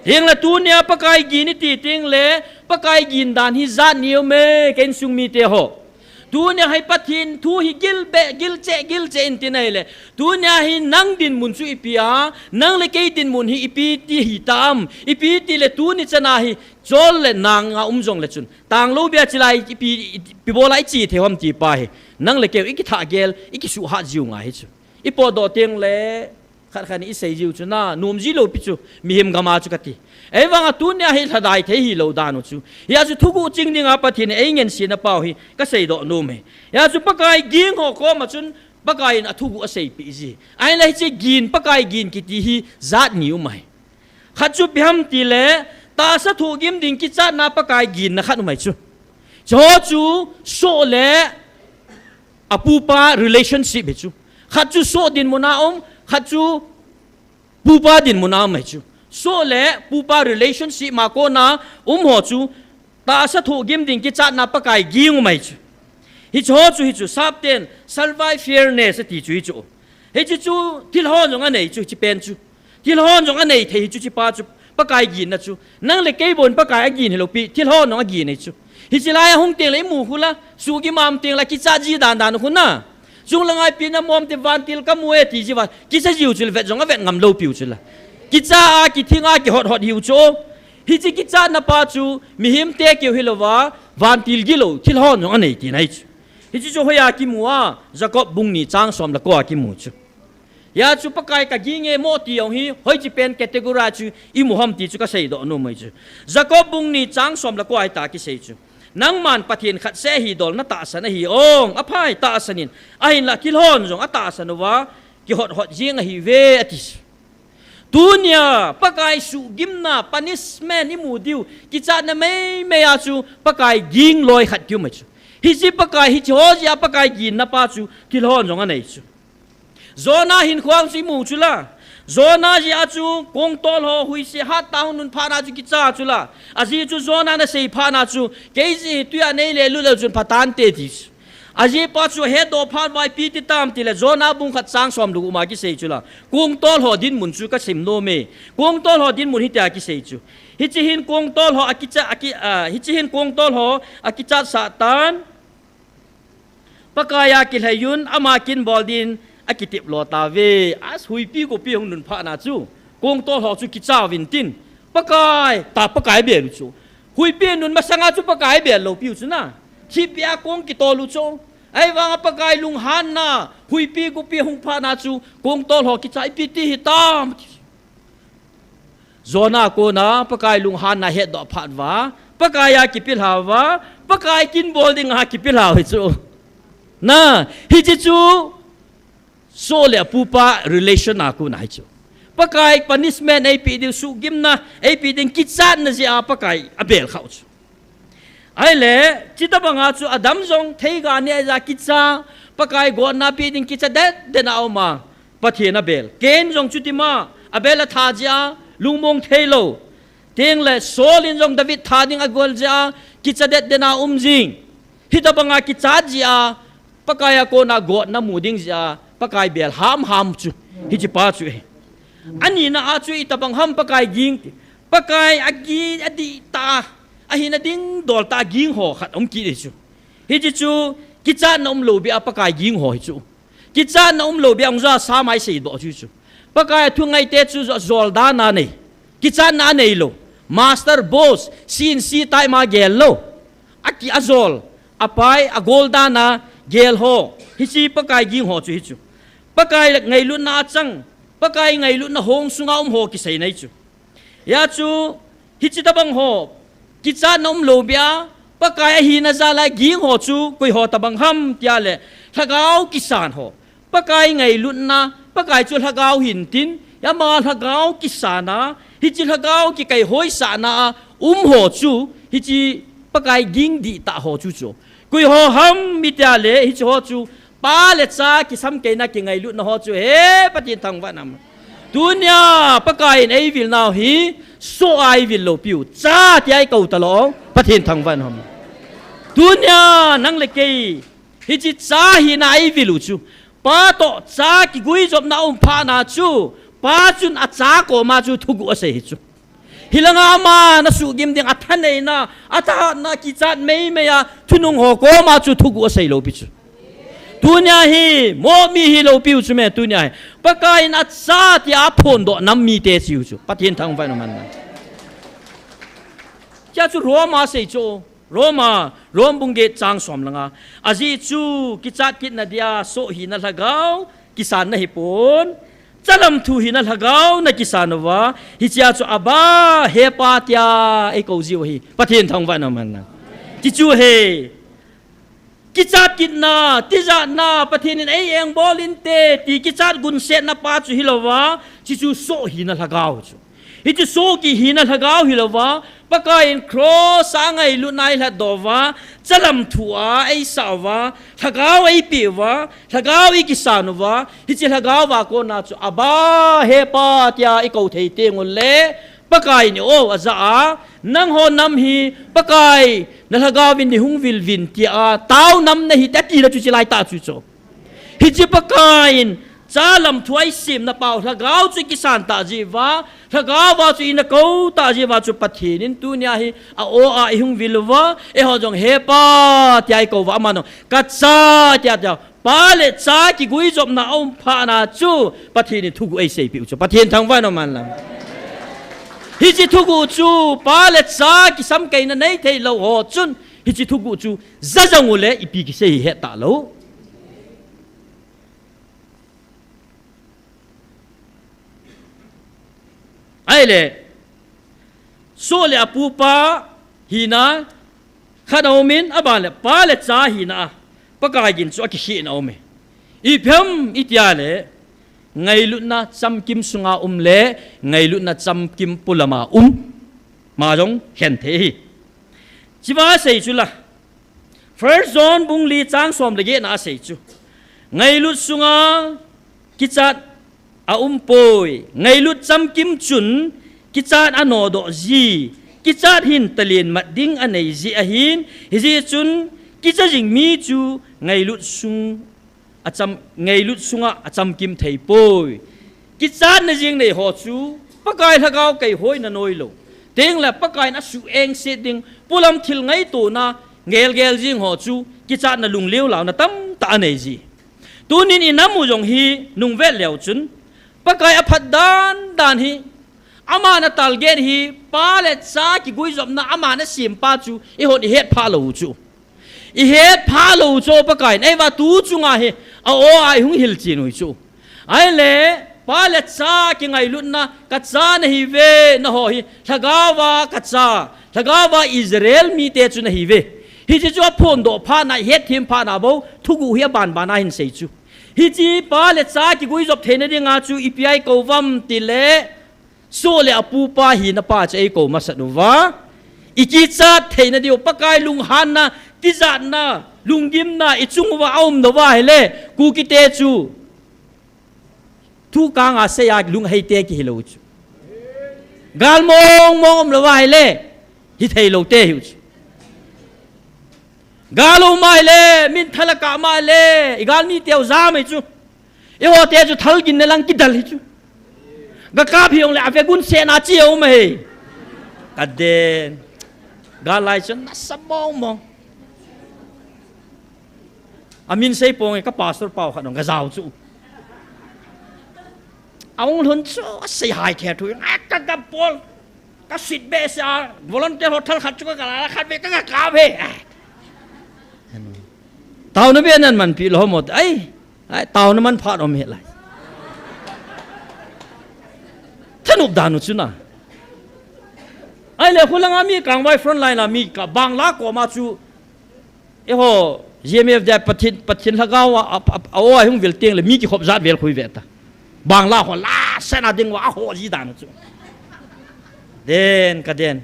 Tengle tunia Pakai gin iti tengle, Pakai gin dan hi jat ni um e, ka insung mite ho. Tunia hi Pathen thu hi gilbeh, gilcheh, gilcheh in tin ahile, tunia hi nang dinmun chu ipi a, nang le kei dinmun hi ipi ti hitam, ipi tile tuni chana hi chol le nang a um jongle chun, tanglou bia chilai ipi, ipi bola iche thei ham ti pa hi, nang le kei ikithah gel, ikisuhhat jiu ngai hi chu. Ipotdoh tengle, khat khat in isei jiu chu na, nom jilou pi chu, mihem gam a chu kati. Ahivanga tunia hi lhadai thei hilou dan u chu. Hijeh a chu thuguh ching dinga Pathen in eingansei na pau hi, kaseidoh nom e. Hijeh a chu Pakai ging ho koma chun, Pakai in athuguh aseipeh ji. Ahile hiche gin, Pakai gin kiti hi jat ni um ahi. Khat chu ipi ham tile, tahsa thohgim ding kichatna Pakai ginna khat um ahi chu. Chuho chu soh le apupa relationship hi chu. Khat chu soh dinmun a um, khat chu pupa dinmun a um ahi chu. Soh le pupa relationship ma kona um ho chu, tahsa thohgim ding kichatna Pakai ging um ahi chu. Hichu chu, hichu, sapten, salvation fearness ati chu hichu. Hichu chu, thilhon jong anei chu, hichi pen chu. Thilhon jong anei thei hichu, hichi pa chu, Pakai ginna chu. Nang le kei bon Pakai agin hilou pi, thilhon jong agin nei chu. Hichi lai ahung teng le imu khu la, sugi mam teng la, kicha ji dan dan khu na. Chung la ngai pi na mom te vantil kamu e ti ji va, kicha jiu chu le vet jong avet ngam lou piu chu la. Kicha a, kithing a, kihot hot hiu chu. Hichi kichatna pa chu, mihem te keu hilou va, vantil gilou, thilhon jong anei ti nai chu. Hichi chu hoiya kimu a, Jacob bung ni chang som le ko a kimu chu. Hia chu Pakai ka ging e mo ti jong hi, hoichi pen category chu imu ham ti chu ka seidoh nom mai chu. Jacob bung ni chang som le ko a hita kisei chu. Nangman Pathen khat seh hi dol na tahsan ahi ong, aphai tahsan in, ahinla thilhon jong atahsan uva, kihot hot jing ahi ve ati chu. Tunia, Pakai suhgimna, punishment imu diu, kichatna meimei a chu, Pakai ging loi khat kiu mai chu. Hichi Pakai, hichi ho jia Pakai ginna pa chu, thilhon jong anei chu. Jonah hin khuang chu imu chu la. Jonah jia chu, kongtol ho huise hat ta hung nun phat na chu kicha chu la. Ajeh chu Jonah na sei phat na chu, kei jeh hi tuia nei le lut leu chun pha tante ti chu. Ajeh pa chu hedoh phat vai pi ti tam ti le Jonah bung khat chang som le gup ma kisei chu la. Kongtol ho dinmun chu ka sim nom e. Kongtol ho dinmun hitia kisei chu. Hichi hin kongtol ho akicha, aki, a, hichi hin kongtol ho akichat sah tan. Pakai a kilhai un, ama kin bol din akitep lo ta ve. As huipi gopi hung nun phat na chu. Kongtol ho chu kicha vin tin. Pakai, ta Pakai bel u chu. Huipi nun masanga chu Pakai bel lou piu chu na. Thipia kong kitol u chu. Ahivanga Pakai lunghanna, huipi gopi hung phat na chu, kongtol ho kicha ipi ti hitam. Jonah kona, Pakai lunghanna hetdoh phat va, Pakai a kipilha va, Pakai kin bol ding a kipilha hi chu. Na, hichi chu, Soh le apupa relation a kon ahi chu. Pakai punishment eipe ding, suhgimna eipe ding, kichatna jeh a Pakai abel khah u chu. Ahile, chutobang a chu Adam jong theiga neh a kicha, Pakai gotna pe ding kicha det det a um a, Pathen abel. Cain jong chutima, Abel atha jeh a, lungmong thei lou. Tengle Saul in jong David tha ding agol jeh a, kicha det det a um jing. Hitobang a kichat jeh a, Pakai a kona gotna mu ding jeh a, Pakai bel ham ham chu, hichi pa chu e. Anina a chu itobang ham Pakai ging ti. Pakai agi, adih ta, ahina dingdol ta ging ho khat um kit e chu. Hichi chu, kichatna um lou beh a Pakai ging ho hi chu. Kichatna um lou beh a hung ja sa mai seidoh chu chu. Pakai a thu ngaite chu jo-, jol dan a nei. Kichatna anei lou. Master boss, C N C tai ma gel lou. Aki ajol, apai, agol dan a gel ho. Hichi Pakai ging ho chu hi chu. Pakai ngailutna achang, Pakai ngailutna hong sunga um ho kisei nai chu. Hia chu, hichi tobang ho, kichatna um lou beh a, Pakai ahina jal a ging ho chu, koi ho tobang ham tia le, lhagao kisan ho. Pakai ngailutna, Pakai chu lhagao hintin, ama lhagao kisan a, hichi lhagao kikai hoisahna a, um ho chu, hichi Pakai ging dih tah ho chu chu. Koi ho ham itia le, hichi ho chu, pa le cha kisam keina kingailutna ho chu, he Pathen thangvah in um. Tunia, Pakai in eivil nau hi, soh a eivil lou piu, cha tia eikou talou, Pathen thangvah in um. Tunia, nang le kei, hichi cha hina eivil u chu. Pa toh cha kiguijopna um phat na chu, pa chun acha koma chu thuguh asei hi chu. Hilanga ama na suhgim ding a thaneina, athahatna kichat meimei a, thunung ho koma chu thuguh asei lou pi chu. Tunia hi, mo mi hi lou piu chu me, tunia hi. Pakai in acha tia aphondoh nam mite chiu chu. Pathen thangvah in um hen. Chia chu Roma sei chu. Roma, Rom bung get chang som le nga. Ajeh chu, kichat kitna dia, soh hina lhagao, kisan na hipon. Chalam thu hina lhagao, na kisan uva. Hichia chu Abba, he Pa tia, eikou jiu hi. Pathen thangvah in um hen. Ti chu he. Kichat kitna, tijatna, Pathen in ei engbol inte, ti kichat gunsetna pa chu hilouva, chi chu soh hina lhagao chu. Hichu soh kit hina lhagao hilouva, Pakai in cross a ngailutna eilhatdoh uva, chalam thu a eisah uva, lhagao eipeh uva, lhagao eikisan uva, hiche lhagao a kona chu Abba, he Pa tia eikou thei teng uleh, Pakai in o aja a, nangho nam hi Pakai na lhagao vin nei hung vil vin tia tao nam nahi te ati la chu chilai ta chu chu. Hiche Pakai in cha lam thu a i simna pau lhagao chu i kisan ta jiuva, lhagao va chu i na kou ta jiuva chu Pathen in tunia hi a o a i hung vil uva, eiho jong he pa tia i kou uva, aman jong ka cha tia tia. Pa le cha kiguijopna a um phat na chu Pathen in thuguh ei seipeh u chu. Pathen thangvah in um hen lang. Hiche thuguh chu pa le cha kisamkaina nei thei lou ho chun hiche thuguh chu ja jong u le ipi kisei hi het ta lou. Ahile, soh le apu pa hina khat a um in, aban le pa le cha hina a Pakai gin chu akikhehna a um e. Ipi ham itia le, ngailutna chamkim sunga um le ngailutna chamkim polama um, ma jong khen thei hi. Chiva sei chu la, First John bung li chang som le get na a sei chu, ngailut sunga kichat a um poi, ngailut chamkim chun kichat a nodoh ji, kichat hin talen mat ding a nei ji ahin, hijeh chun kicha jing mi chu ngailut sung a cham, ngailut sunga a chamkim thei poi. Kichatna jing nei ho chu Pakai lhagao keihoina noi lou, teng le Pakai in a suhengset ding, polam thil ngaitona gelgel jing ho chu kichatna lungleu launa tamtah a nei ji. Tunin i nam u jong hi nung vet leu chun, Pakai a phat dan dan hi, aman a target hi pa le cha kiguijopna, aman a sem pa chu eihon i het phah lou u chu. I het phah lou u chu Pakai in, eiva tu chunga hi a o a i hung hilchen u hi chu. Ahile, pa le cha kingailutna, ka cha nahi uve, nangho hi lhagao va ka cha, lhagao va Israel mite chu nahi uve. Hiche chu aphondoh phat na, i hetthem phat na bou thuguh hi aban ban a hin sei chu. Hiche pa le cha kiguijop theina dinga chu ipi a i kou uvam tile, soh le apu pa hina pa chu ei kou masat uva, i kichat theina diu, Pakai lunghanna, tijatna, lunggimna i chung uva a um lou va ahile, Kukite chu thu kanga sei a lunghei te kihi lou chu. Gal mong mong um lou va ahile, hithei lou te hiu chu. Gal um a ahile, min thala kap ma le, i galmi teu jam ahi chu. Eiho te chu thal ginna lang kidal hi chu. Ga kap hi jongle ave gun sena chi a um ahi. Ka den. Gal lai chu nasa mong mong. Amin sei ponge, ka pastor pau khat jong ga jao chu. A hung lhun chu a sei hai the thu. A ka ga pol. Ka sit be sa volunteer hotel khat chu ka la khat be ka ga kap e. Taona be nan manpi lou mot. Ai. Ai, taona manphat um hi lai. Thanop dan u chu na. Ahile, khulanga mi kangvai front line a mi ka Bangla koma chu, eiho, G M F dia Pathen, Pathen lhagao a, a, a, a o a hung vil teng le mi kikhop jat vel khu i ve ta. Bangla ho la sena ding uva a ho ji dan u chu. Den ka den.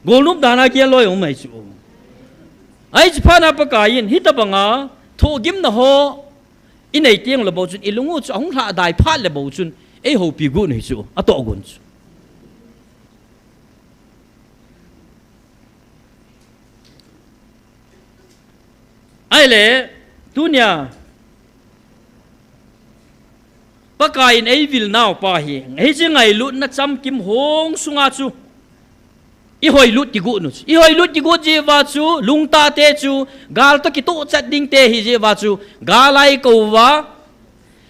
Golnop dan a kia loi um mai chu. Ai, chuphat na Pakai in, hitabanga thohgimna ho i nei teng le bou chun, i lung u chu a hung lhadai phat le bou chun, ei houpi got u hi chu, a toh gon chu. Ahile, tunia, Pakai in ei vil nau pa hi, hiche ngailutna chamkim hong sunga chu, i hoilut kigot u chu. I hoilut kigot jeh uva chu, lungtah te chu, gal toh kitoh chat ding te hi jeh uva chu, gal a i kou uva,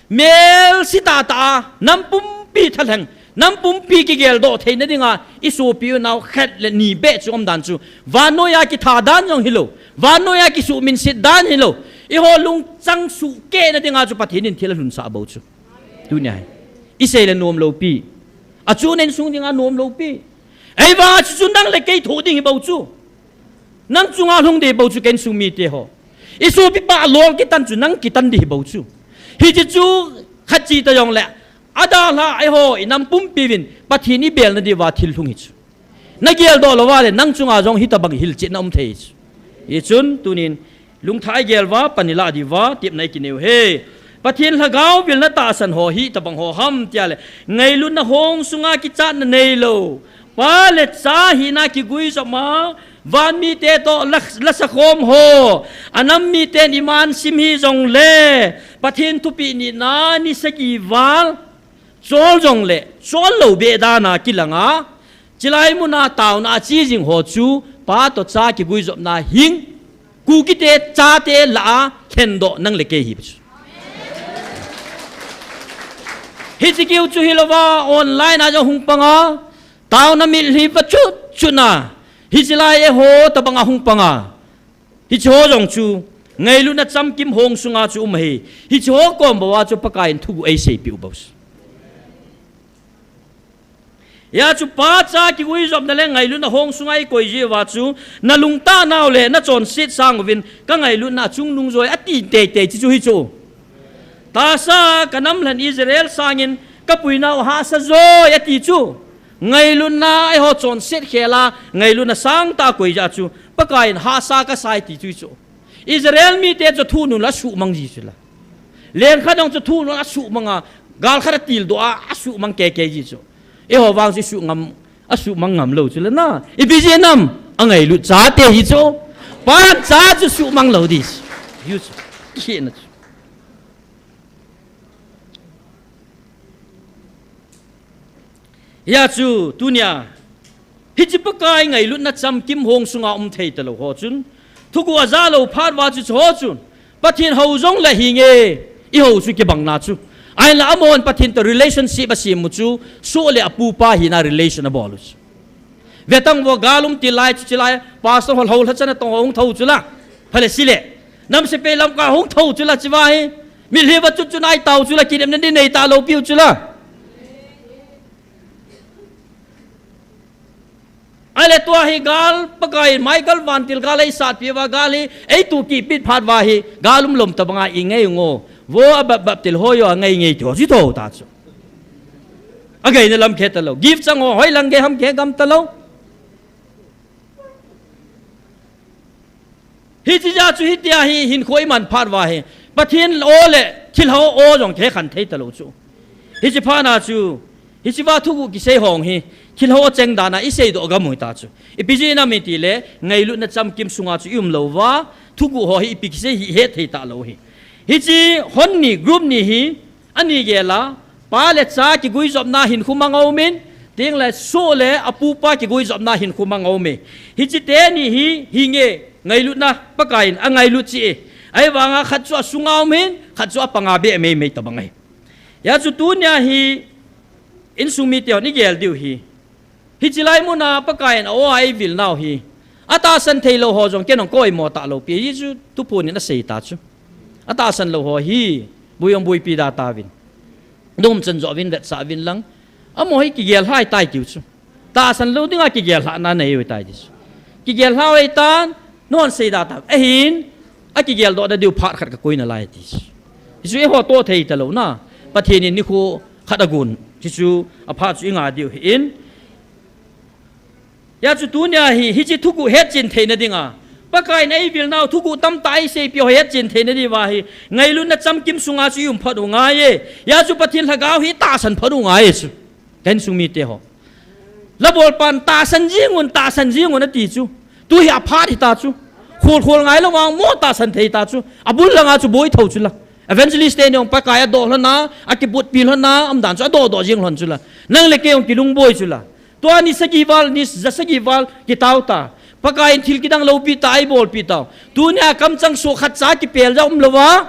melse tahtah a, nam pumpi thalheng, nam pumpi kigeldoh theina dinga, i sopi u nau khat le ni beh chu um dan chu, vannoi a kitha dan jong hilou, vannoi a kisuhminset dan hilou, eiho lungchang suhkeh na dinga chu Pathen in thil a lhunsah bou chu. Tunia hi. I sei le nom lou pi. A chu na insung dinga nom lou pi. Ahivang a chu chu nang le kei thoh ding hi bou chu. Nang chunga lhung ding hi bou chu ka insung mite ho. I sopi pa a lol kitan chu nang kitan ding hi bou chu. Hiche chu khat chi ta jongle. A dalha eiho i nam pumpi uvin Pathen i belna diuva thil lhung hi chu. Na geldoh lou va le, nang chunga jong hitabang hilchetna um thei chu. Hichun, tunin, lungthah i gel uva, pan i lah diuva, tepna i kinei u hi. Pathen Lhagao vilna tahsan ho hi tobang ho ham tia le, ngailutna hong sunga kichatna neilou, Pa le Cha hina kiguijop ma, van mite toh la, lasakhom ho, anam miten iman sim hijongle, Pathen thupeh nitna ni sagi val chol jongle, chol lou beh dan a kilang a, chilai muna taona a che jing ho chu, Pa toh Cha kiguijopna hing, Kukite chate lah a khendoh nang le kei hi chu. Hiche kiu chu hilouva, online a jong hung pang a, taona mitlhi va chut chut na, hiche lai eiho tobang a hung pang a, hiche ho jong chu ngailutna chamkim hong sunga chu um ahi. Hiche ho kom bou a chu Pakai in thuguh eiseipeh u bou chu. Hia chu Pa Cha kiguijopna le ngailutna hong sunga ikoi jiuva chu, nalungtah nau le nachonset sang uvin, kangailutna achungnung joi ati teitei chu, chu hi chu. Tahsa kanam lhen Israel sangin kapuinau hahsa joi ati chu. Ngailutna eiho chonset khel a, ngailutna sangtah a koi jeh chu, Pakai in hahsa kasai ti chu hi chu. Israel mite chu thunun la suhmang ji chu la. Len khat jong chu thunun asuhmang a, gal khat atildoh a, asuhmang keikei ji chu. Eiho vang chu asuhngam, asuhmang ngam lou chu la na. Ipi jeh ham, angailut chate hi chu. Pan cha chu suhmang lou di chu. Hiu chu. Kihena chu. Hia chu, tunia, hiche Pakai ngailutna chamkim hong sunga um thei talou ho chun, thuguh aja lou phat uva chu, chu ho chun, Pathen hou jongle hinge, ihou chu kibang na chu. Ahinla amahon Pathen toh relationship asem u chu, soh le apupa hina relation abol u chu. Vetang vo, gal um til lai chu, chilai, pastor ho lhoulha chana tong ho hung thou chu la. Phale sile. Nam sepai lamkai hung thou chu la, chiva hi. Mitlhi va chut chut nai tau chu la, kinepna di nei talou piu chu la. Ahile tua hi gal, Pakai in Michael vantil gal eisatpi uva gal hi, eituh kipit phat uva hi, gal um lom tobang a ingai u ngo. Vo abap bap til ho jong angai ngai ti ho chu thou ta chu. Angaina lam khe talou. Gift chang ho, hoilang gei ham khe gam talou. Hiche jeh chu hitia hi hinkho iman phat uva hi, Pathen o le thilha o jong khe khan thei talou chu. Hiche phat na chu, hiche va thuguh kisei hong hi, thilha o cheng dan a iseidoh gam u hita chu. Ipi jeh ham itile, ngailutna chamkim sunga chu ium lou uva, thuguh ho hi ipi kisei hi ihet thei talou hi. Hiche hon ni, group ni hi, Ani gel a, pa le cha kiguijopna hinkho mang aumin, tengle soh le apupa kiguijopna hinkho mang aume. Hiche teni hi, hinge, ngailutna, Pakai in angailut cheh e. Ahivanga khat chu asunga um hin, khat chu apanga beh meimei tobang ahi. Hia chu tunia hi, insung mite hon igel diu hi. Hiche lai muna Pakai in a-o a eivil nau hi. Atahsan theilou ho jong ken jong ka oimo talou pi. Hichu thuphon in asei ta chu. Atahsan lou ho hi. Bui jong buipi da tauvin. Nomchan jo uvin vetsah uvin lang. Amaho hi kigel lhai tai tiu chu. Tahsan lou dinga kigel lhahna nei u tai ti chu. Kigel lhau hitan. Nahon sei da tau. Ahin, akigeldoh na diu phat khat kakoi nalai ti. Hichu eiho toh thei talou na. Pathen in nikho khat agon. Hichu aphat chu inga diu hin. Hia chu tunia hi, hiche thuguh hetchen theina dinga. Pakai in eivil nau thuguh tamtah eiseipeh ho hetchen theina diuva hi. Ngailutna chamkim sunga chu ium phat u ngai e. Hia chu Pathen lhagao hi tahsan phat u ngai e chu. Ka insung mite ho. Labolpan tahsan jing un, tahsan jing un ati chu. Tu hi aphat hita chu. Khol khol ngai lou vang mo tahsan thei ta chu. Abul langa chu boi thou chu la. Evangelist teni jong Pakai adoh lhon a, akibotpi lhon a, umdan chu adoh doh jing lhon chu la. Nang le kei jong kilungboi chu la. Tua ni sagi val, ni ja sagi val, kitao ta. Pakai in thil kidang loupi ta, eibolpi tau. Tunia kamchang soh khat cha kipel ja um louva.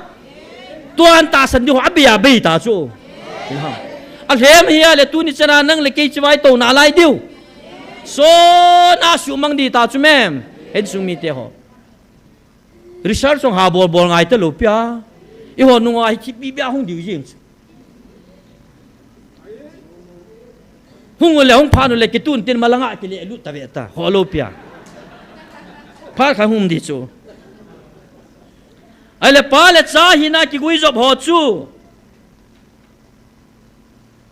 Tuan tahsan diu ho abei abei ta chu. Alhem hia le tuni chana nang le kei chibai tou nalai diu. Sona suhmang di ta chu mem. Insung mite ho. Research jong ha bol bol ngai talou pia. Eiho nunga hi thipbeh beh a hung diu jing chu. Hung u le, hung phat u le, kitun tin malanga kile lut ta ve ta. Ho lou pia. Phat kha hung di chu. Ahile pa le cha hina kiguijop ho chu.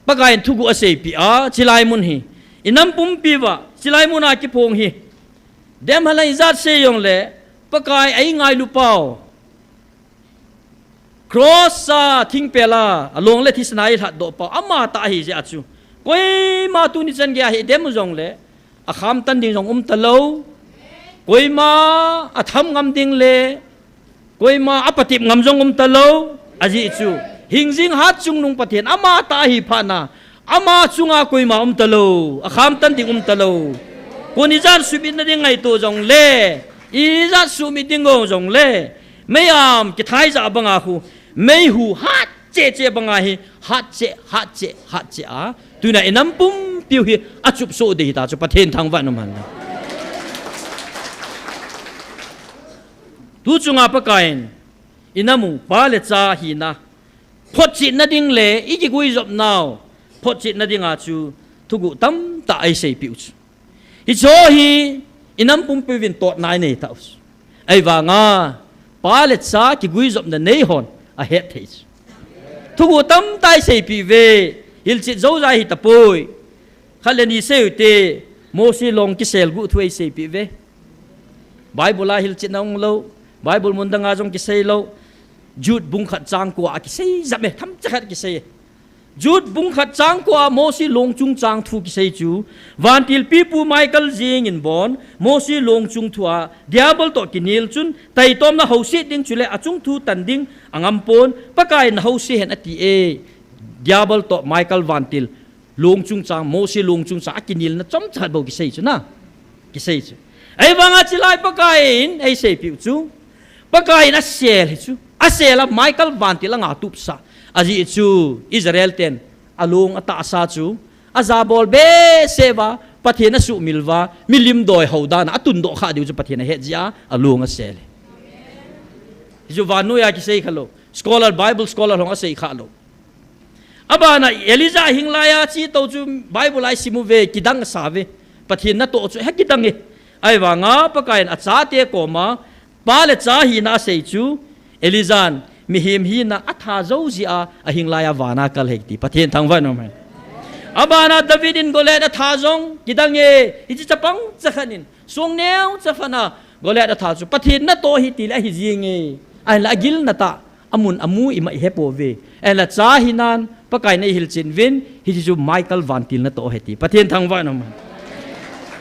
Pakai in thuguh aseipeh a, chilai mun hi. Inam pumpi uva, chilai muna kiphong hi. Dem halai jat sei jongle, Pakai a ingailu pau. Cross a thingpel a, along le thisan a eilhatdoh pau, ama tah ahi jeh a chu. Koima tuni chan gei a hi dem jongle, akham tan ding jong um talou. Koima atham ngam ding le, koima apatep ngam jong um talou. Ajeh chu, hingjing hatchungnung Pathen ama tah ahi phat na, ama chunga koima um talou, akham tan ding um talou. Koi ijat sumit nading ngaito jongle, ijat sumit ding go jongle, mei-am kithai jah banga khu, meihu hat cheh cheh banga hi, hat cheh, hat cheh, hat cheh a, tuna inam pumpiu hi achup soh ding hita chu, Pathen thangvah in um hen. Tu chunga Pakaiyin, inam u, pa le cha hina photchetna ding le ikiguijopnau photchetna dinga chu thuguh tamtah eiseipeh u chu. Hiche hi inam pumpiuvin totna inei tauve. Ahivanga pa le cha kiguijopna nei hon ahet thei chu. Thuguh tamtah eiseipeh uve, hilchet jousei hitapoi. Khat le ni seiyute, Mosi long kisel guh thu eiseipeh uve. Bible a hilchetna umlou, Bible mun danga jong kiseilou. Jude bung khat chang ko a kisei jep e, themcha khat kisei e. Jude bung khat chang ko a Mosi long chungchang thu kisei chu, vantil pipu Michael jingin bon, Mosi long chung thu a Diabol toh kinel chun, taitomna houset ding chule achung thu tan ding angam pon, Pakaiyin na house hen ati e. Diabol toh Michael vantil long chungchang, Mosi long chungchang akinelna chomcha khat bou kisei chu na. Kisei chu. Ahivanga chulai Pakaiyin eiseipeh u chu, Pakaiyin asel hi chu, asel a Michael vantil anga tupsah. Ajeh chu Israel ten along atahsa chu ajabol behseh uva, Pathen asuhmil uva, milim doi hou dan a atundoh kha diu chu Pathen ahet jeh a along asel hi. Hichu vannoiya kisei khalou, scholar, Bible scholar hon asei khalou. Abana Elijah hinglai a chetou chu Bible a isim uve, kidang asa uve. Pathen natoh chu hekidang e. Ahivanga Pakaiyin achate koma pa le cha hina asei chu, Elijah in mihem hina atha jou jeh a ahinglai a vana kal ahi ti, Pathen thangvah in um hen. Abana David in Goliath atha jong kidang e. Hiche chapang chakhat in, song neocha phatna Goliath atha chu Pathen natoh ahi tile ahi jing e. Ahinla agilna tah, amun amu ima ihepouve. Ahinla cha hinan Pakaiyin eihilchen uvin, hiche chu Michael vantil natoh ahi ti, Pathen thangvah in um hen.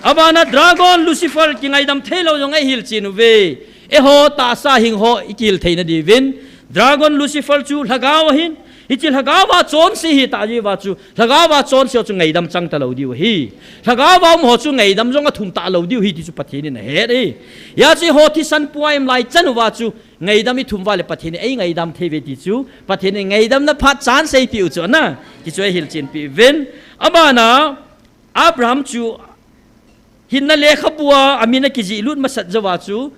Abana dragon Lucifer kingaidam theilou jong eihilchen uve. Eiho tahsa hing ho ikihil theina diuvin, dragon Lucifer chu lhagao ahin, hiche lhagao a chonse hita jeh uva chu, lhagao a chonse ho chu ngaidam chang talou diu ahi. Lhagao a um ho chu ngaidam jong athum talou diu ahi ti chu Pathen in ahet e. Hijeh chun eiho thisan pua ium lai chan uva chu, ngaidam ithum uva le Pathen in eingaidam thei uve ti chu, Pathen in ngaidamna phat chance eipeh u chu ana, ti chu eihilchen peh uvin. Abana Abraham chu hinna lekhabua amin akijih lut masat jouva chu,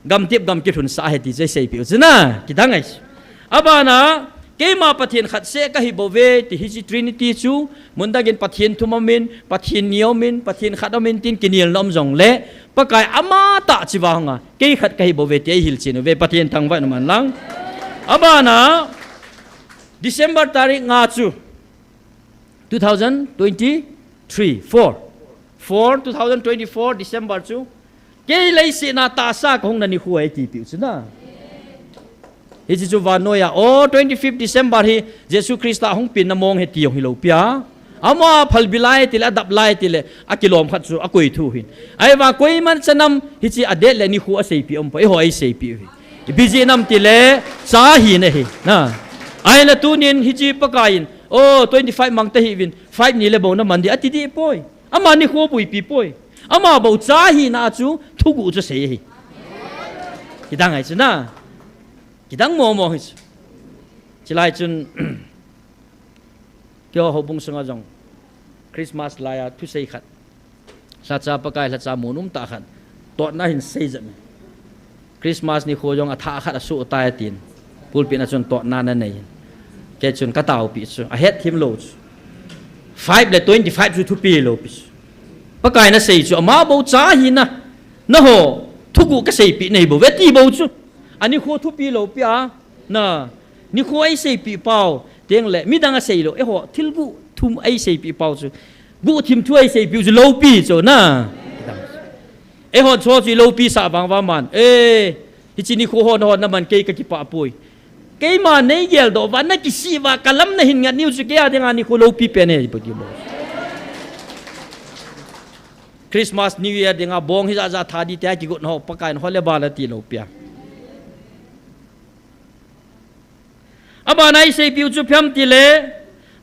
gamtep gam kilhunsah ahi ti chu eiseipeh u chu na, kidang ahi. Abana, keima Pathen khat seh kahi bouve ti hiche Trinity chu, mun dangin Pathen thum aumin, Pathen ni aumin, Pathen khat aumin tin kinelna um jongle, Pakai amatah chiva hunga, kei khat kahi bouve ti eihilchen uve, Pathen thangvah in um hen lang. Abana, December tarik nga chu, two thousand twenty-three, four. Four, two thousand twenty-four, December chu, kei leiset a tahsa kahungna nikho ahi tipeh u chu na. Hiche chu vannoiya, o twenty-fifth December hi Jesu Christa hung penna mong ahi ti jong hilou pi a. Ama phalbi lai tile, adap lai tile, akilom khat chu akoi thu hin. Ahivang koiman chanam hiche adate le nikho aseipeh umpoi, eiho eiseipeh u hi. Ipi jeh ham tile, cha hina ahi, na. Ahinla tunin hiche Pakaiyin, o twenty-five mang tahih uvin, five ni le bou naman ding ati deh poi. Ama nikho buipi poi. Ama bou cha hina chu thuguh chu asei ahi. Kidang ahi chu na. Kidang momo ahi chu. Chulai chun, keiho houbung sunga jong Christmas laiya thusei khat, lhacha, Pakai lhacha mun umtah khat, totna hin sei jep e. Christmas nikho jong athah khat asoh tai atin, pulpit a chun totna nanei. Kei chun kataopi chu, ahetthem lou chu, five le twenty-five chu thupi lou pi chu. Pakai in asei chu, ama bou cha hina, nangho thuguh kaseipeh nahi bouve ti bou chu. Anikho thupi lou pi a, na, nikho eiseipeh pau tengle midang asei lou, eiho thil guhthim eiseipeh pau chu, guhthim thu eiseipeh u chu loupi chu na. Eiho chu chu iloupi sah vang uva man, e, Hiche nikho ho naho naman kei kakipah poi. Keima neigeldoh uva, nakisih uva, kalam nahin ngat niu chu kei a dinga nikho loupi pen ahi poi ti bou. Christmas, New Year dinga bong hijat jat tha ding tia kigot nau ho Pakaiyin hol le bal ati lou pia. Abana iseipiu chu ipi ham itile,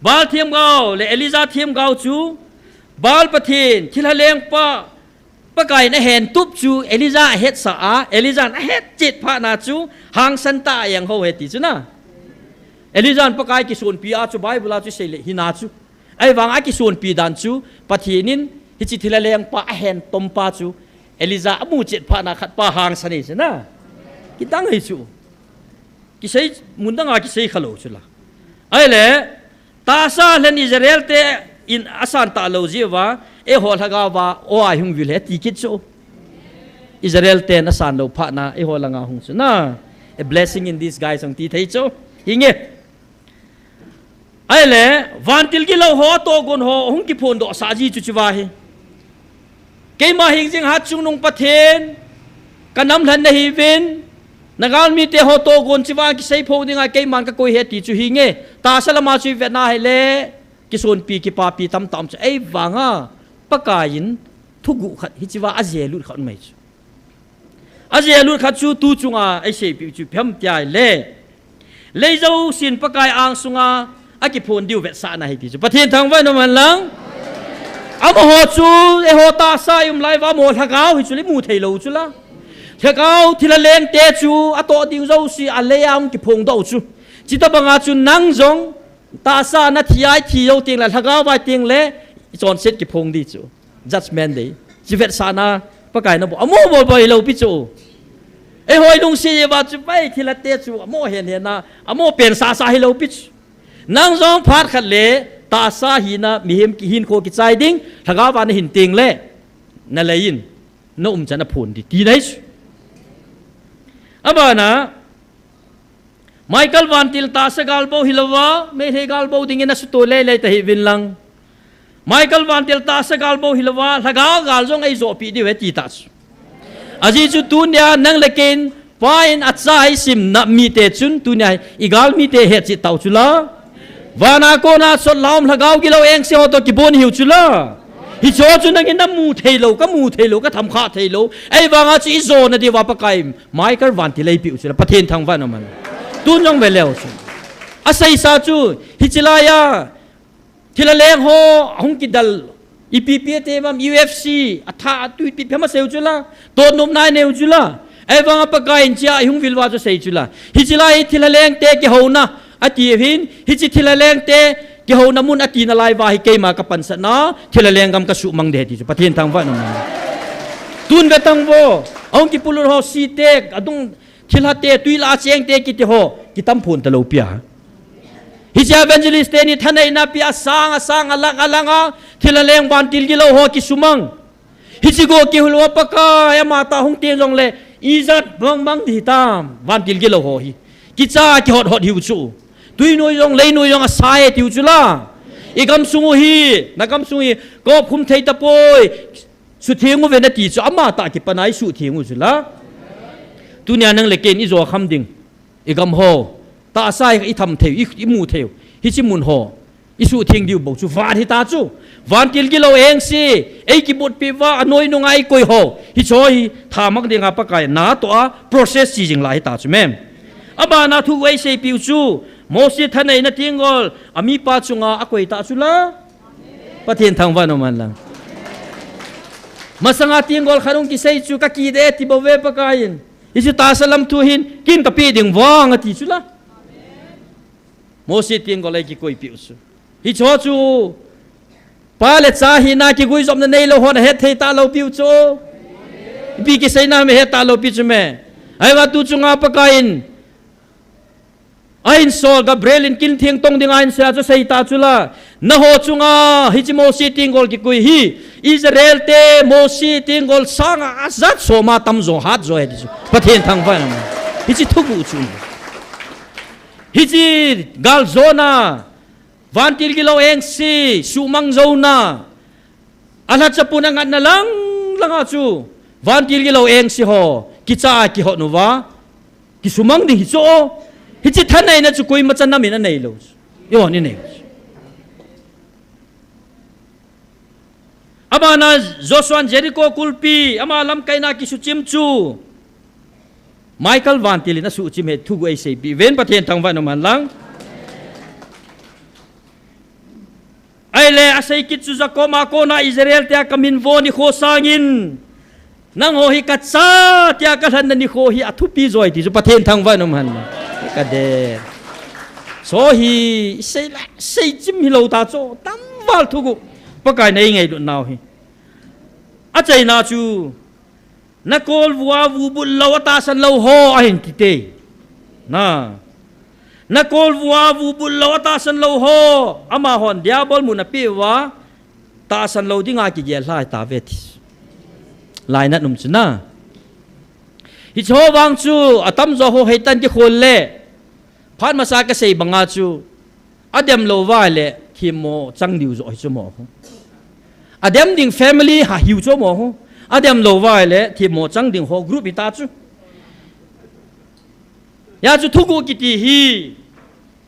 Baal themgao le Elijah themgao chu, Baal Pathen, thilha lengpa, Pakaiyin ahentup chu Elijah ahetsah a, Elijah in ahetchet phat na chu, hangsan tah a ahung hou ahi ti chu na. Elijah in Pakai kisonpi a chu Bible a chu seile hina chu. Ahivanga akisonpi dan chu, Pathen in hiche thilha lengpa ahentom pa chu, Elijah amuchet phat na khat pa hangsan ahi chu na. Kidang ahi chu. Kisei, mun danga kisei khalou chu la. Ahile, tahsa lhen Israel te in asan talou jeh uva, eiho lhagao va, o a hung vil ahi ti kit chu. Israel ten asan lou phat na, eiho langa hung chu na. A blessing in disguise hung ti thei chu. Hinge. Ahile, vantil gilou ho, tohgon ho, hung kiphondoh sah ji chu chu va hi. Keima hingjing Hatchungnung Pathen, kanam lhen nahiuvin, nagalmite ho tohgon chu va kisei pho dinga keiman kakoi ahi ti chu hinge, tahsa lama chu ivet na hile, kisonpi, kipapi tamtah um chu, ahivanga, Pakaiyin, thuguh khat, hiche va ajelut khat um ahi chu. Ajelut khat chu tu chunga eiseipiu chu ipi ham itile. Lei jousen Pakai angsunga akiphon diu vetsahna ahi ti chu. Pathen thangvah in um hen lang. Amaho chu eiho tahsa ium lai uva amaho lhagao hi chu le imu thei lou chu la. Lhagao thilha lengte chu atoh ding jouse a lei a hung kiphongdoh u chu. Chuti banga chu nang jong tahsa nathi a ithi jou teng le lhagao vai teng le ichonset kiphong ding chu. Judgment day. Chu vetsahna Pakai in abol. Amaho bol bol hilou pi chu. Eiho ilungset uva chu pai thilha te chu amaho hen hen a, amaho pen sasa hilou pi chu. Nang jong phat khat le tahsa hina mihem kihinkho kichai ding, lhagao va nahin teng le, nalei in, naumchan aphon ding, tina ahi chu. Abana, Michael vantil tahsa gal bou hilouva, Meitei gal bou dingin asuto lei lei tahih uvin lang. Michael vantil tahsa gal bou hilouva, lhagao gal jong eijohpi diu ahi ti tah chu. Ajeh chu tunia nang le keiin, Pa in acha eisimna mite chun, tunia hi igalmite hetchet tau chu la. Vana kona sot la um lhagao gilou engse ho toh kibon ihiu chu la. Hiche ho chu nangin namu thei lou, kamu thei lou, katham kha thei lou. Ahivanga chu ijona diuva Pakai in Michael vantil eipeh u chu la. Pathen thangvah in um hen. Tun jong ve leu chu. Aseisa chu, hiche laiya, thilha leng ho, ahung kidal, ipi ipi ati vem, U F C, atha, atui ipi ipi ham asei u chu la. Totnopna anei u chu la. Ahivanga Pakai in hichea ihung vil uva chu asei chu la. Hiche lai hi thilha lengte kihouna, ati ahin, hiche thilha lengte kihouna mun ati nalai uva hi keima kapansatna, thilha lenggam kasuhmang ding ahi ti chu, Pathen thangvah in um hen. Tun ve tang vo, ahung kipuilut ho, C tech, adung thilhate, tui lah a chengte kiti ho, kitam phon talou pia. Hiche evangelist teni thaneina pia, asang, asang, alang, alang a, thilha leng vantil gilou ho kisumang. Hiche go kihil uva Pakai, amatah hung teng jongle, ijat bang bang ding hitam, vantil gilou ho hi. Kicha kihot hot hiu chu. Tui noi jong, lei noi jong asai tiu chu la. Igamsung u hi, nagamsung hi, kop khum thei tapoi. Sutheng uve nati chu, amatah kipana isutheng u chu la. Tunia nang le keiin ijo kham ding. Igam ho. Tahsa hi itham thei u, i, imu thei u. Hiche mun ho. Isutheng diu bou chu van hita chu. Vantil gilou engse. Eikibotpi uva, anoi nunga eikoi ho. Hiche ho hi thamak dinga Pakai natoh a process chi jing lai hita chu mem. Abana thu eiseipiu chu. Mose thaneina tenggol. Amipa chunga akoi ta chu la. Pathen thangvah in um hen lang. Masanga tenggol khat hung kisei chu kakide ti bou ve Pakai in. Hiche tahsa lam thu hin, kin kapeh ding vang ati chu la. Mose tenggol eikikoipeh u chu. Hiche ho chu, pa le cha hina kiguijopna neilou hon ahet thei talou piu chu. Ipi kiseina ham ahet talou pi chu me. Ahivang tu chunga Pakai in, ahinsol Gabriel in kin theng tong dinga ahinsol a chu asei ta chu la. Nangho chunga hiche Mose tenggol kikoi hi. Israel te Mose tenggol sanga ajat soma tamjo hatjo ahi ti chu. Pathen thangvah in um hen. Hiche thuguh chu. Hiche galjona. Vantil gilou engse, suhmang jouna. Alhacha pun angatna lang langa chu. Vantil gilou engse ho. Kicha kihot uva. Kisumang ding hi chu. Hiche thaneina chu koima cha nam in anei lou chu. Eiho in inei lou chu. Abana Joshua in Jericho kulpi, ama lamkaina kisuchim chu Michael Vantil in asuhchim hi thuguh eiseipeh uvin Pathen thangvah in um hen lang. Ahile asei kit chu Jacob a kona Israel tia kamin vo nikho sangin nangho hi kacha tia kalhenna nikho hi athupi joi ti chu Pathen thangvah in um hen. Ka de. Chu hi sei la, seichim hilou ta chu tamval thuguh. Pakai in eingailut nau hi. Achaina chu nakolvua vubul lou atahsan lou ho ahin tite. Na. Nakolvua vubul lou atahsan lou ho. Amahon diabol mun apeh uva tahsan lou dinga kigel lhai tauve ti. Lainat um chu na. Hiche ho vang chu atamjo ho heitan kikhol le. Phat masa kasei banga chu adem lou uva le themmo chang diu joh hi chu mo. Adem ding family ha hiu chu mo. Adem lou uva le themmo chang ding ho group hita chu. Hijeh chu thuguh kiti hi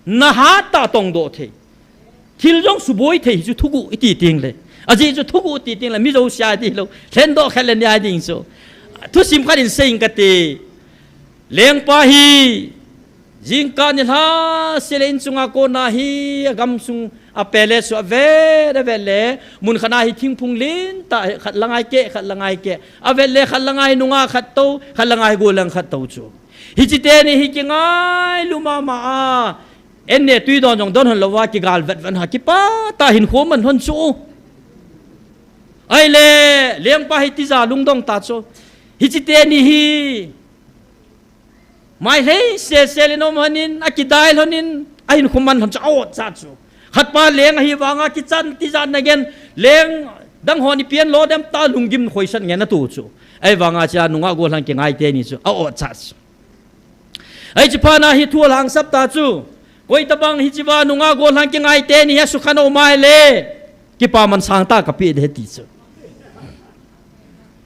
nahat tah tongdoh thei. Thil jong suboi thei hi chu thuguh iti tengle. Ajeh chu thuguh iti tengle mi jousea iti lou. Lhendoh khat le ni a ding chu. Thusim khat in sei ing kate. Lengpa hi jingkah nilhah sele in chunga kona hi agamsung a palace chu avet avet le mun khat a hi thingphung lentah khat langa hi keh khat langa hi keh avet le khat langa hi nungah khat tou khat langa hi gollhang khat tou chu. Hiche teni hi kingailu mama a. An ne tui don jong don hon louva kigal vet vet ha kipah tah a hinkho man lhon chu. Ahile, lengpa hi tija lungdong ta chu. Hiche teni hi mai lhei sel sel in um lhon in, akidai lhon in, ahinkho man lhon chu a-otchat chu. Khatpa leng ahi vanga kichat tijat na gen, leng dang hon ipi anlo dem ta lunggim khoisat ngen atu chu. Ahivanga hiche a nungah gollhang kingai teni chu a-otchat chu. Hiche phat na hi thu alhangsap ta chu. Koi tabang hiche a nungah gollhang kingai teni hi asukhen um ahile, kipaman sangtah kapeh ding ahi ti chu.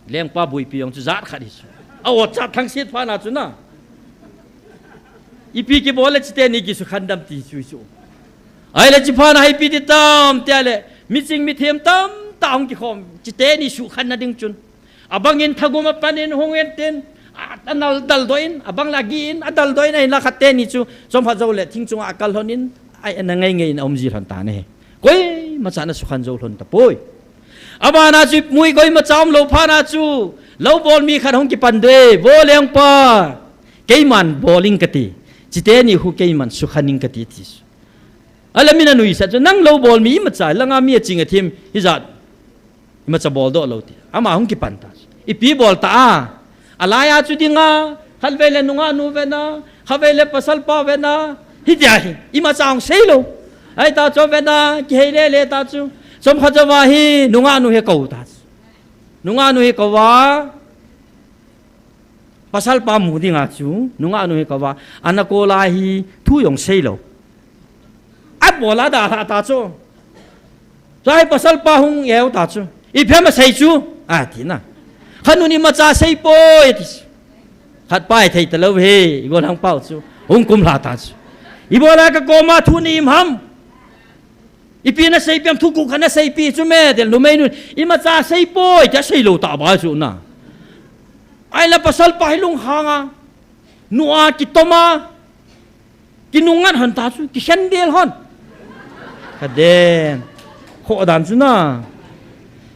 Lengpa buipi jong chu jat khat hi chu. A-otchat thangset phat na chu na. Ipi kibol le hiche teni kisukhen dem ti chu chu. Ahile hiche phat na hi ipi ti tam tile, miching mithem tamtah hung kikhom, hiche teni sukhen na ding chun. Abang in thagum apan in hung in tin, a, anal daldoh in, abang le agih in, adaldoh in, ahinla khat teni chu, chomkhat jou le, thing chunga akal lhon in, a, ana ngai ngai in aum ji lhon tan ahi. Koima chan asukhen jou lhon tapoi. Abana chu mui koima cha umlou phat na chu, lou bol mi khat hung kipan doh e, vo lengpa, keiman bol ing kati, hiche teni hi keiman sukhen ing kati ti chu. Ahile min anuisat chu, nang lou bol mi imacha, langa mi aching athem, hijat. Imacha boldoh lou ti. Ama hung kipan ta. Ipi bol ta a. Alai a chu dinga, khatvei le nungah nu vetna, khatvei le pasal pa vetna. Hitia hi, imacha hung sei lou. Ahi ta chu vetna, kihei le le ta chu. Chomkhat jouva hi, nungah nu hi kou ta chu. Nungah nu hi kouva. Pasal pa mu dinga chu, nungah nu hi kouva, ana kol a hi thu jong sei lou. Abol a dalha ta chu. Chua hi pasal pa hung eu ta chu. Ipi ham asei chu, ati na. Khat nun imacha sei poi ati chu. Khat pa hi thei ta lou hi, i gollhang pau chu. Hung kumlha ta chu. Ibola ka koma thu nei im ham. Ipi nasei pi ham, thuguh khat nasei pi chu me, tel numei nun. Imacha sei poi, tia sei lou ta ba chu na. Ahile pasal pa hi lunghang a. Nu a kitom a. Kinungngat hon ta chu, kikhen del hon. Ka den. Khoh dan chu na.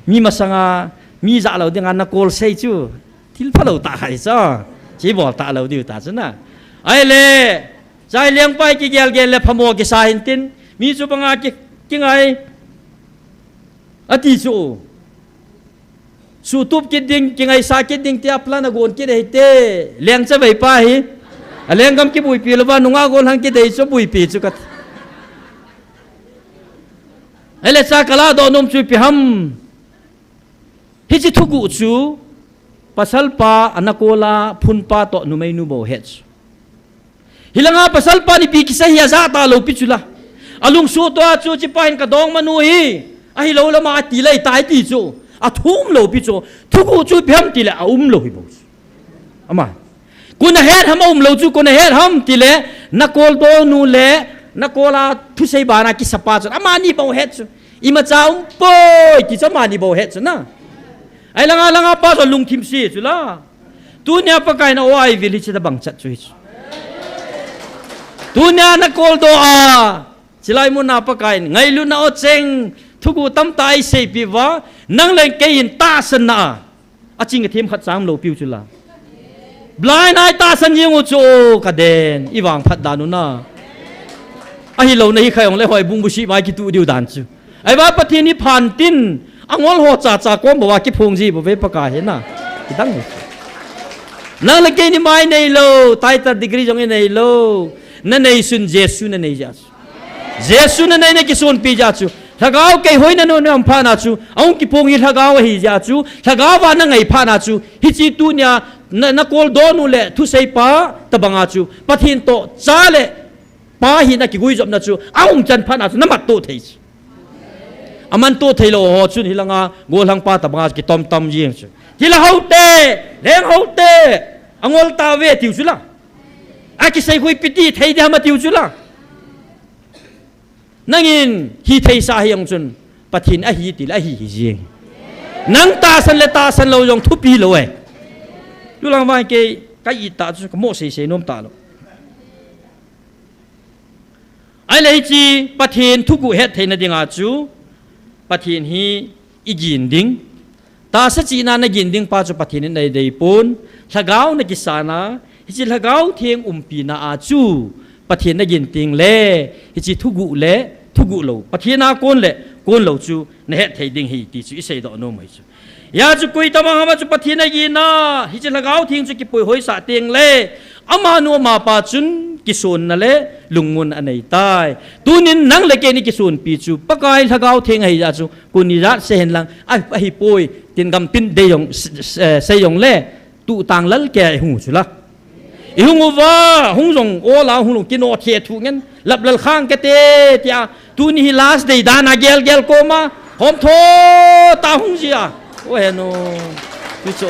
Mi masanga, mi jah lou dinga nakol sei chu. Thil phalou ta khai chu. Chi bol ta lou diu ta chu na. Ahile. Chai lengpa hi kigel gel le phamo kisa hin tin, mi chu banga ki, kingai. Ati chu. Sutup kit ding, kingaisa kit ding tia plan agon kit ahite. Lengcha vei pa hi. Alenggam kibuipi louva, nungah gollhang kidei chu buipi chu kati. Ahile cha kala doh nom chu ipi ham. Hiche thuguh chu, pasal pa, ana kol a, phun pa toh, numei nu bou het chu. Hilanga pasal pa nipi kisei hi ajah ta lou pi chu la. Alungsuh toh chu, hiche pa hin ka dongma nu hi, ahilou lama ati lei tai ti chu. Athum lou pi chu, thuguh chu ipi ham tile aum lou hi bou chu. Ama. Koi nahet ham aum lou chu, koi nahet ham tile, nakoldo nu le, nakola thusei bana kisapa chun, amani bou het chu. Imacha umpoi, ti chu amani bou het chu na. Ahi langa, langa pa chu lungthim se chu la. Tunia Pakai in a-o a eivil hi chu tabang chat chu hi chu. Tunia nakoldo a, chilai muna Pakai in, ngailutna o cheng, thuguh tamtah eiseipeh uva, nang le kei in tahsanna a. Aching athem khat cha umlou piu chu la. Blind eye tahsan jeng u chu o kaden, ivang phat dan u na. Ahilou na hi kha jong le houbung busi mai kitu diu dan chu. Ahivang Pathen hi phan tin, angol ho chacha kom bou a kiphong ji bou ve Pakai hi na. Kidang u. Nang le kei in mai neilou, title degree jong inei lou. Nanei sun Jesu nanei jeh chu. Jesu nanei nakisonpi jeh chu. Lhagao keihoina nana um phat na chu. Ahung kiphong hi lhagao ahi jeh chu. Lhagao a nangai phat na chu. Hiche tunia, na, nakoldo nu le thusei pa, tabanga chu. Pathen toh cha le pa hina kiguijopna chu. Ahung chan phat na chu. Namat toh thei chu. Aman toh theilou ho chun hilanga, gollhang pa tabanga kitom tom jeng chu. Hila houte, leng houte, angol tave tiu chu la. Akisei khu ipi ti thei ding ham atiu chu la. Nangin hithei sa hi jong chun Pathen ahi tile ahi hi jeng. Nang tahsan le tahsan lou jong thupi lou e. Tulang vang kei ka it tah chu ka mo sei sei nom talou. Ahile hiche Pathen thuguh hetthei na dinga chu Pathen hi igin ding. Tahsa chihna nagin ding pa chu Pathen in eidei pon. Lhagao nakisan a, hiche Lhagao Theng umpina a chu Pathen nagin tengle, hiche thuguh le thuguh lou, Pathen a kon le kon lou chu nahetthei ding ahi ti chu iseidoh nom u ahi chu. Hijeh chu koi tabang ham a chu Pathen agin a, hiche Lhagao Theng chu kipuihoi sah tengle, amanu amapa chun kisonna le lungmonna anei tai. Tunin nang le kei in ikisonpi chu Pakai Lhagao Theng ahi jeh chu, koi in ijat sei hen lang, a, ahipoi, tin gam tin dei jong, s-, s-, eh, sei jongle, tuh tang lal kei a ihung u chu la. Ihung uva, hung jong, ola hung lou, kino the thu ngen, lap lal khang kete, tia, tuni hi last day, dan a gel gel koma, hom tho, ta hung jia. O he no, tu cho.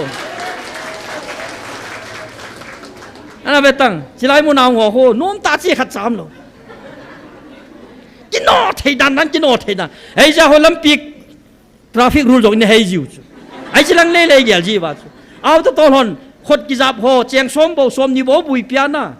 Ana ve tang, chilai muna hung ho, ho, nom tah chi khat cha umlou. Kino thei dan dan, kino thei dan. Hei ja ho lampi, traffic rule jong in hei jiu chu. Ahi chilang lei lei gel ji uva chu. Auto tol hon, khut kijap ho, cheng som bou, som ni bou bui pian a.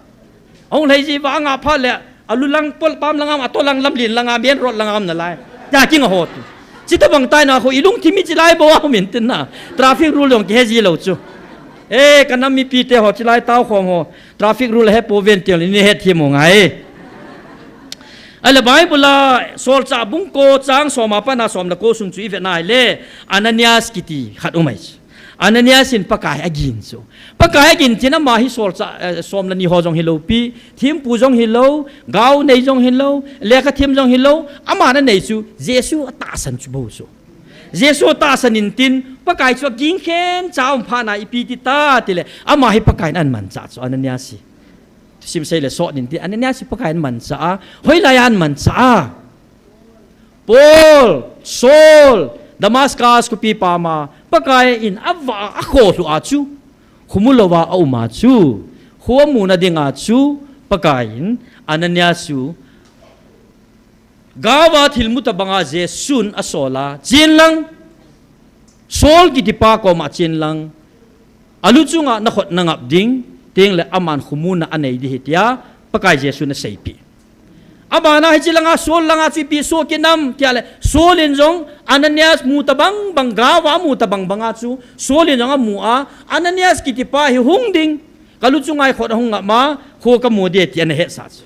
Ahung lhei ji uva, anga phat le, alu lang pol pam lang am, ato lang lam lin lang a, main road lang a um nalai. Tia kinga ho tu. Chi tabang tai na ho, ilungthim hi chilai bou a um in tin na. Traffic rule jong kihe ji lou chu. E, ka nam mipite ho, chilai tao khom ho. Traffic rule he poven tia, ni het hi mo ngai. Ahile Bible a, Solchah bung ko chang som a pat a som le ko sung chu ivet na ahile, Ananias kiti khat um ahi chu. Ananias in Pakai agin chu. Pakai agin tin ama hi solchah, eh, som le ni ho jong hilou pi, thempu jong hilou, gao nei jong hilou, lekha them jong hilou, ama anei chu, Jesu atahsan chu bou chu. Jesu atahsan in tin, Pakai chu agin khen cha um phat na ipi ti ta tile, ama hi Pakai in ana manchah chu Ananias hi. Thusim sei le sot in tin, Ananias hi Pakai in manchah a, hoilai a ana manchah a. Paul, Saul, Damascus khopi pam a, Pakai in avah a, akholhu a chu, khomu lou a aum a chu, kho amu na dinga chu, Pakai in Ananias chu, gao a thil mu tabang a Jesun asol a, chen lang, Saul kiti pa koma chen lang, alu chunga nakhut nangap ding, tengle aman khomuna anei ding ahi tia, Pakai Jesun aseipeh. Abana hiche langa Saul langa chu ipi soh kit nam tia le, Saul in jong Ananias mu tabang bang, gao a mu tabang bang a chu, Saul in jong amu a, Ananias kiti pa hi hung ding, kalu chunga khut ahung ngap ma, kho kamu ding ti ana hetsah chu.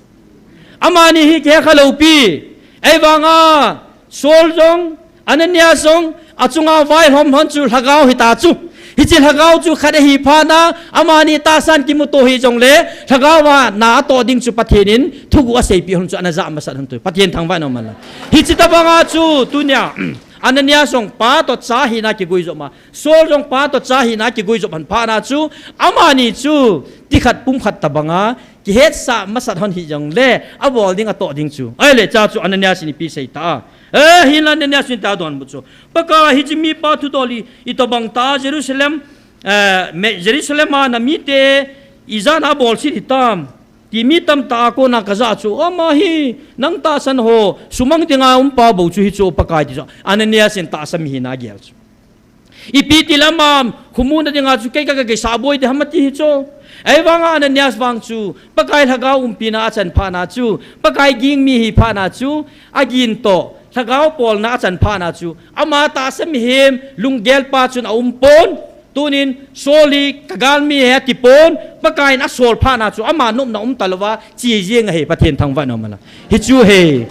Amani hi kihe kha lou pi. Ahivanga Saul jong, Ananias jong, achunga vaihom hon chu lhagao hita chu. Hiche lhagao chu khat ahi phat na, amani tahsan kimuto hijongle, lhagao a na atoh ding chu Pathen in thuguh aseipeh hon chu ana jah masat hon tu. Pathen thangvah in um hen lang. Hiche tabang a chu tunia, Ananias jong pa toh cha hina kiguijop ma. Saul jong pa toh cha hina kiguijop hon phat na chu, amani chu, ti khat pum khat tabang a, kihetsah masat hon hijongle, abol ding atoh ding chu. Ahile cha chu Ananias in ipi sei ta a. Eh, hinla Ananias in ta donbut chu. Pakai hiche mipa thudol hi, itobang ta Jerusalem, eh, me, Jerusalem a namite, Ijat a bolset hitam, ti mi tamtah a kona kajah chu, ama hi, nang tahsan ho sumang dinga um pa bou chu hichu Pakai ti chu, Ananias in tahsa mi hina agel chu. Ipi ti le ama khomuna dinga chu kei ka, ka, kei sah boi ding ham ati hichu. Ahivanga Ananias vang chu, Pakai lhagao umpina achan phatna chu, Pakai ging mi hi phatna chu, agin toh, lhagao polna achan phatna chu, ama tahsa mihem, lunggel pa chun aumpon, tunin, Saul hi kagalmi ahi atipon, Pakai in asol phatna chu, ama nopna umtalouva, chi jeng ahi, Pathen thangvah in um hen lang. Hichu hi,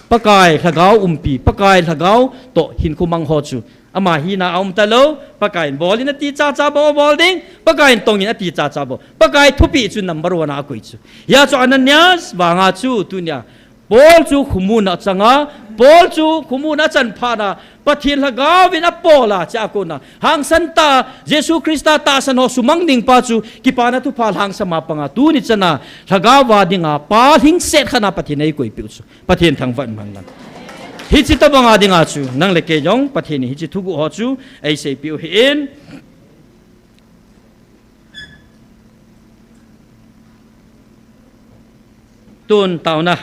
Pakai lhagao umpi, Pakai lhagao toh hinkho mang ho chu, ama hina aumtalou, Pakai in bol in ati chacha bou abol ding, Pakai in tong in ati chacha bou, Pakai thupeh chu number one a akoi chu. Hia chu Ananias vanga chu, tunia, Paul chu khomuna achanga, Paul chu khomuna achan phatna, Pathen lhagao vin apola, chua kona, hangsan tah, Jesu Christa tahsan ho sumang ding pa chu, kipana thupha lhangsam a panga, tuni chana, lhagao va dinga, pa lhingset khat a Pathen in eikoipeh u chu, Pathen thangvah in um hen lang. Hiche tobanga dinga chu, nang le kei jong, Pathen in hiche thuguh ho chu, eiseipeh u ahin, Tun taona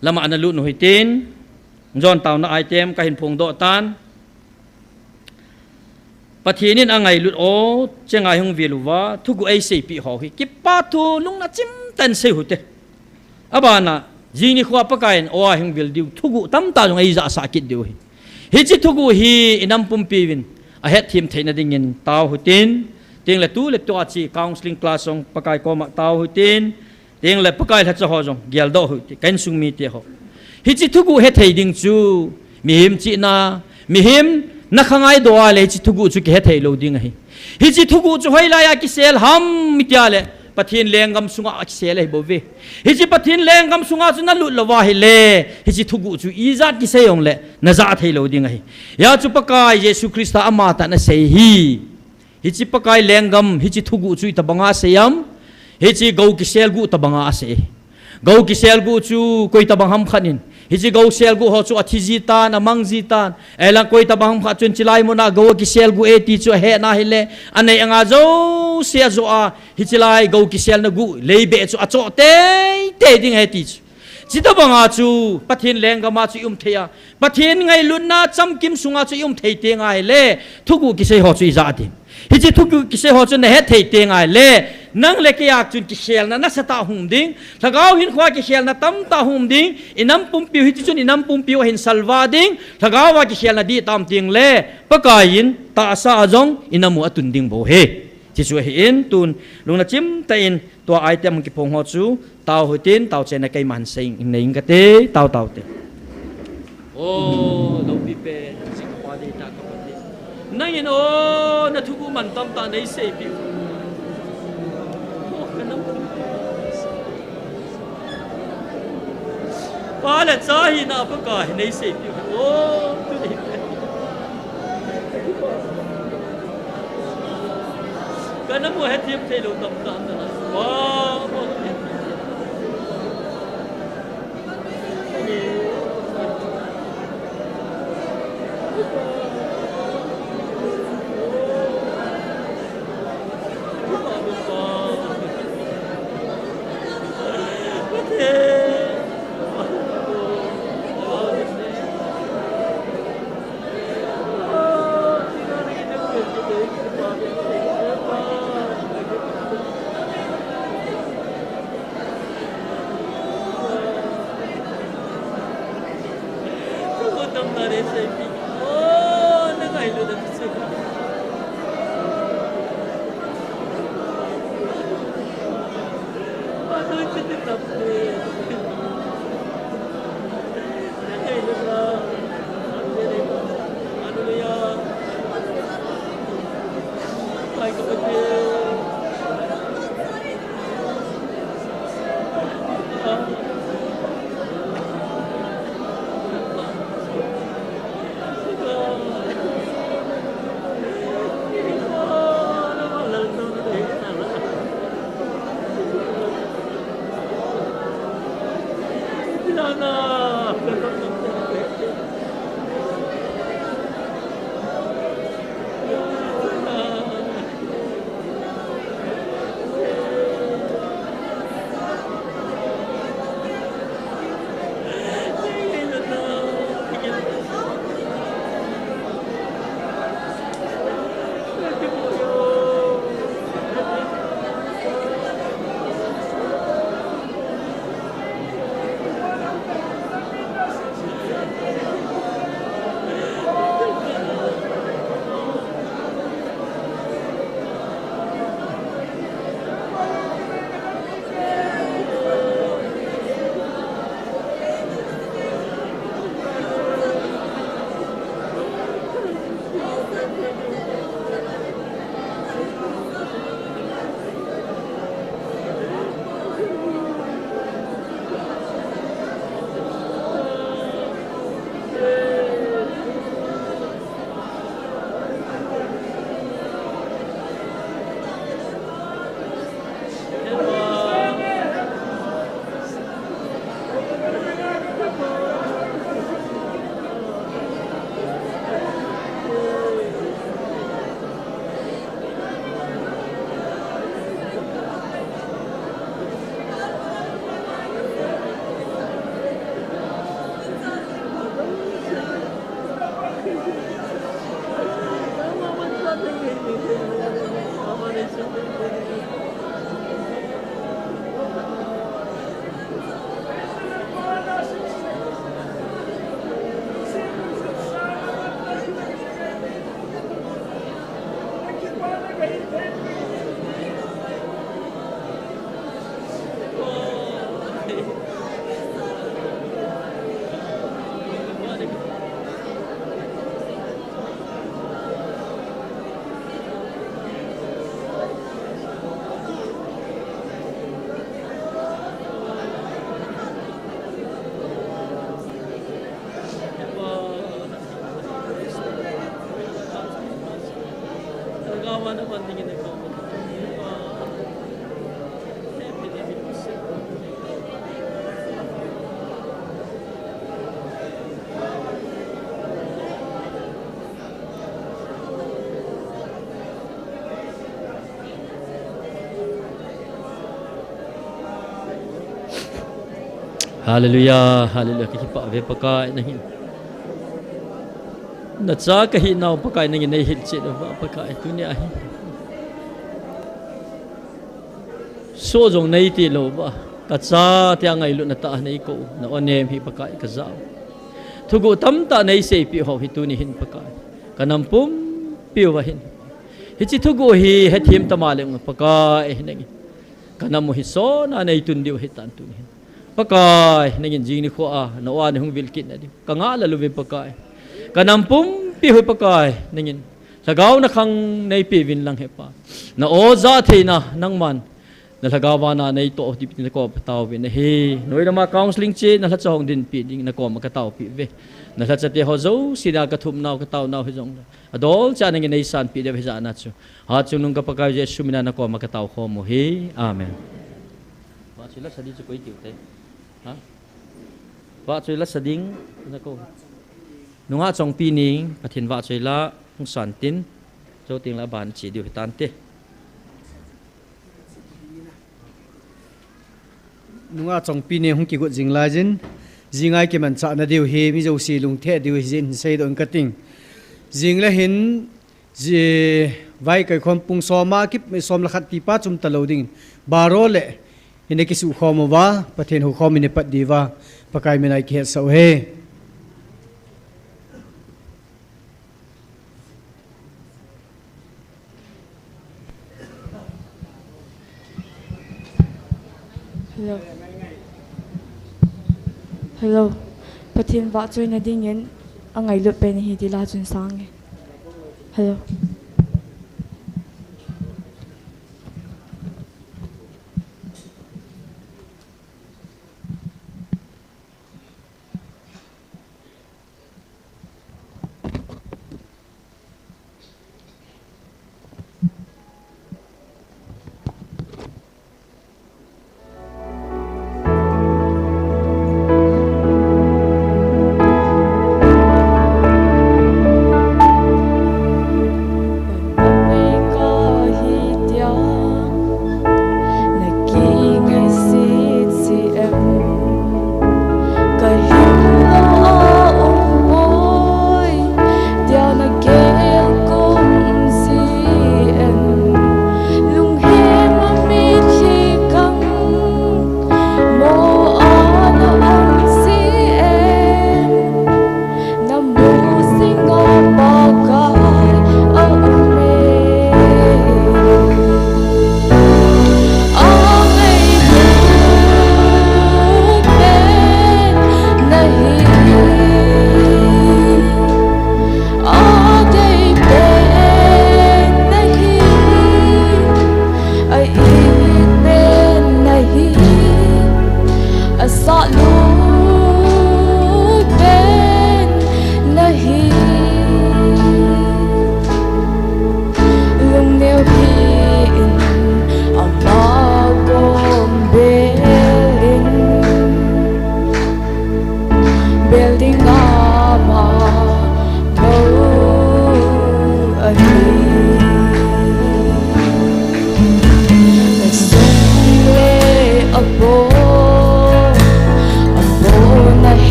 lama nalut u hitin, John taona item kahin phongdoh tan. Pathen in angailut o, chenga hung vil uva, thuguh eiseipeh ho hi, kipa thu lungna chimtah in sei u hite. Abana, jing nikhoa Pakai in o a hung vil diu, thuguh tamtah jong eijahsah kit diu ahi. Hiche thuguh hi inam pumpi uvin ahetthem theina dingin tao u hitin, tengle tuletua che counseling class jong Pakai koma tao u hitin, tengle Pakai lhacha ho jong geldoh u hite, ka insung mite ho. Hiche thuguh hethei ding chu, mihem chihna, mihem na khangai doh a le hiche thuguh chu kihe theilou ding ahi. Hiche thuguh chu hoilai a kisel ham iti a le, Pathen lenggam sunga kisel ahi bouve. Hiche Pathen lenggam sunga chu nalut louva ahile, hiche thuguh chu ijat kisei jongle, najah theilou ding ahi. Hia chu Pakai Jesu Christa amatah in asei ahi. Hiche Pakai lenggam, hiche thuguh chu itobanga asei ham. Hiche gou kiselguh tobanga asei. Gou kiselguh chu koi tobang ham khat in, hiche gou selguh ho chu athi jitan, amang jitan. Ahilang koi tobang ham khat chun chulai muna gou akiselguh e ti chu ahetna ahile, anei anga jouse ajoh a, hiche lai gou kiselna guh leibeh chu achoh teitei ding ahi ti chu. Chutobanga chu Pathen lenggam a chu i um thei a, Pathen ngailutna chamkim sunga chu i um thei teng ahile, thuguh kisei ho chu ijah ding. Hiche thuguh kisei ho chu nahet thei teng ahile, nang le kei a chun kikhelna nasatah hung ding, lhagao hinkhoa kikhelna tamtah hung ding, inam pumpiu hiti chun inam pumpiu ahin salvah ding, lhagao a kikhelna dihtah um tengle, Pakai in tahsa a jong inam u atun ding bou ahi. Hiche chu ahin, tun lungna chimtah in tua item hung kiphong ho chu, tao u hitin, taochaina keiman sei inge kati, tao tao te. O, loupi pen, jingkah pa deitah ka Pathen. Nangin o, nathuguh mantam tah neiseipeh u. O, kanam. Pa le cha hina Pakai neiseipeh u. O, tuni pen. Kanam u hethem theilou tamtah ana. Wa, wa, hethem. Hallelujah, hallelujah. Ka kipah ve Pakai nangin. Na cha ka hi nau Pakai nangin nei hilchet uva Pakai tunia hi. So jong nei tilou va. Ka chate a ngailutna tah a nei kou. Na onem hi Pakai ka ja u. Thuguh tamtah nei seipeh ho hi tuni hin Pakai. Ka nam pumpi uva hin. Hiche thuguh hi hethem tama leng Pakai nangin. Ka nam u hi sona nei tun diu hitan tuni hin. Pakai, nangin jing nikho a, na o a nei hung vil kit na diu. Ka ngah lel uve Pakai. Ka nam pumpi u hi Pakai, nangin. Lhagao na khang nei pe uvin lang he Pa. Na o ja theina, nangman. Na lhagao vana nei toh dip na kom ka taovin ahi. Noi lama counseling che, na lhacha hung dinpi ding, na kom ka taopi uve. Na lhacha te ho jouse na ka thum nau, ka tao nau hi jong. Adol cha nangin nei sanpi diu hi jana chu. Hatchungnung ka Pakai Jesu mina na kom ka tao khom u hi. Amen. Vahchoi la sa ding chu koi tiu te. Ha? Vahchoi la sa ding na ko. Nungah chongpi ni, Pathen vahchoi la, hung san tin. Jou teng le aban che diu hitan te. Nungah chongpi ni hung kigot jing laijin. Jing a i kimanchah na diu hi, mi jouse lungthim diu hi jin seidoh ing kating. Jing le hin, Ji, vaikai khom pung som a kip, som le khat tipa chom talou ding. Baro le, hin i kisukhom uva, Pathen hukhom in i pat diuva, Pakai mina i kihetsah u ahi. Hello. Hello. Pathen vahchoina dingin angailut pen hi ti la chun sang e. Hello.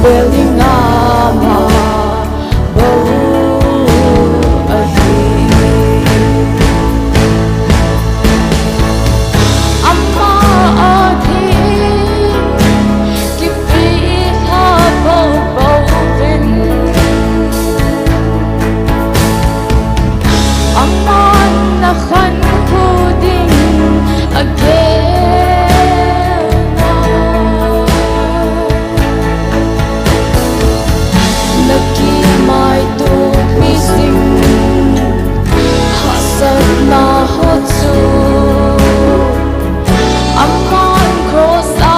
Bellingham a bou ahi. Ama a ding kipilha bou bou vin. Aman na khankho ding agel na. Na kimaito mi sing hahsatna ho chu aman cross a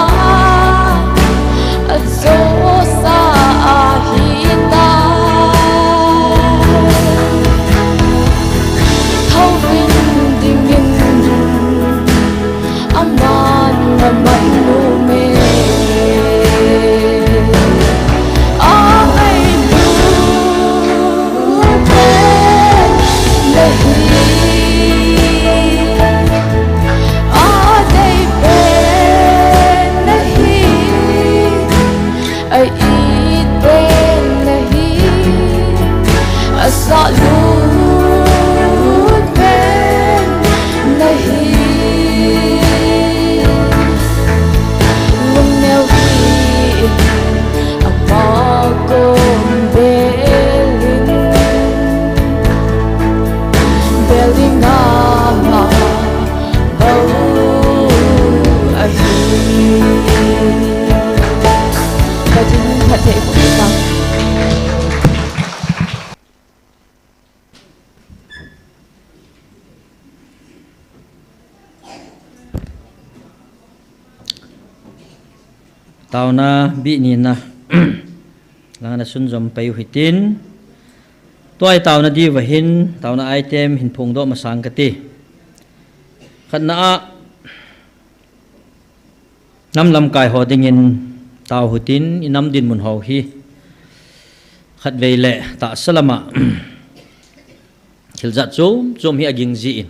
ajosa ahi tai. Thouvin dingin aman aman nom e. A ngailut pen nahi, a dei pen nahi. A it pen nahi, a sahlut pen nahi. Lungneo hih in ama kom bel in, Bellingham a bou ahi. Ka ding phatthei pum ta. Taona bih nina lang na sunjom pai u hitin. Tua i taona diuva hin, taona item hin phongdoh masang kati. Khatna a, nam lamkai ho dingin tao u hitin, i nam dinmun ho hi khatvei le tahsa lama thil jat chom chom hi aging jin,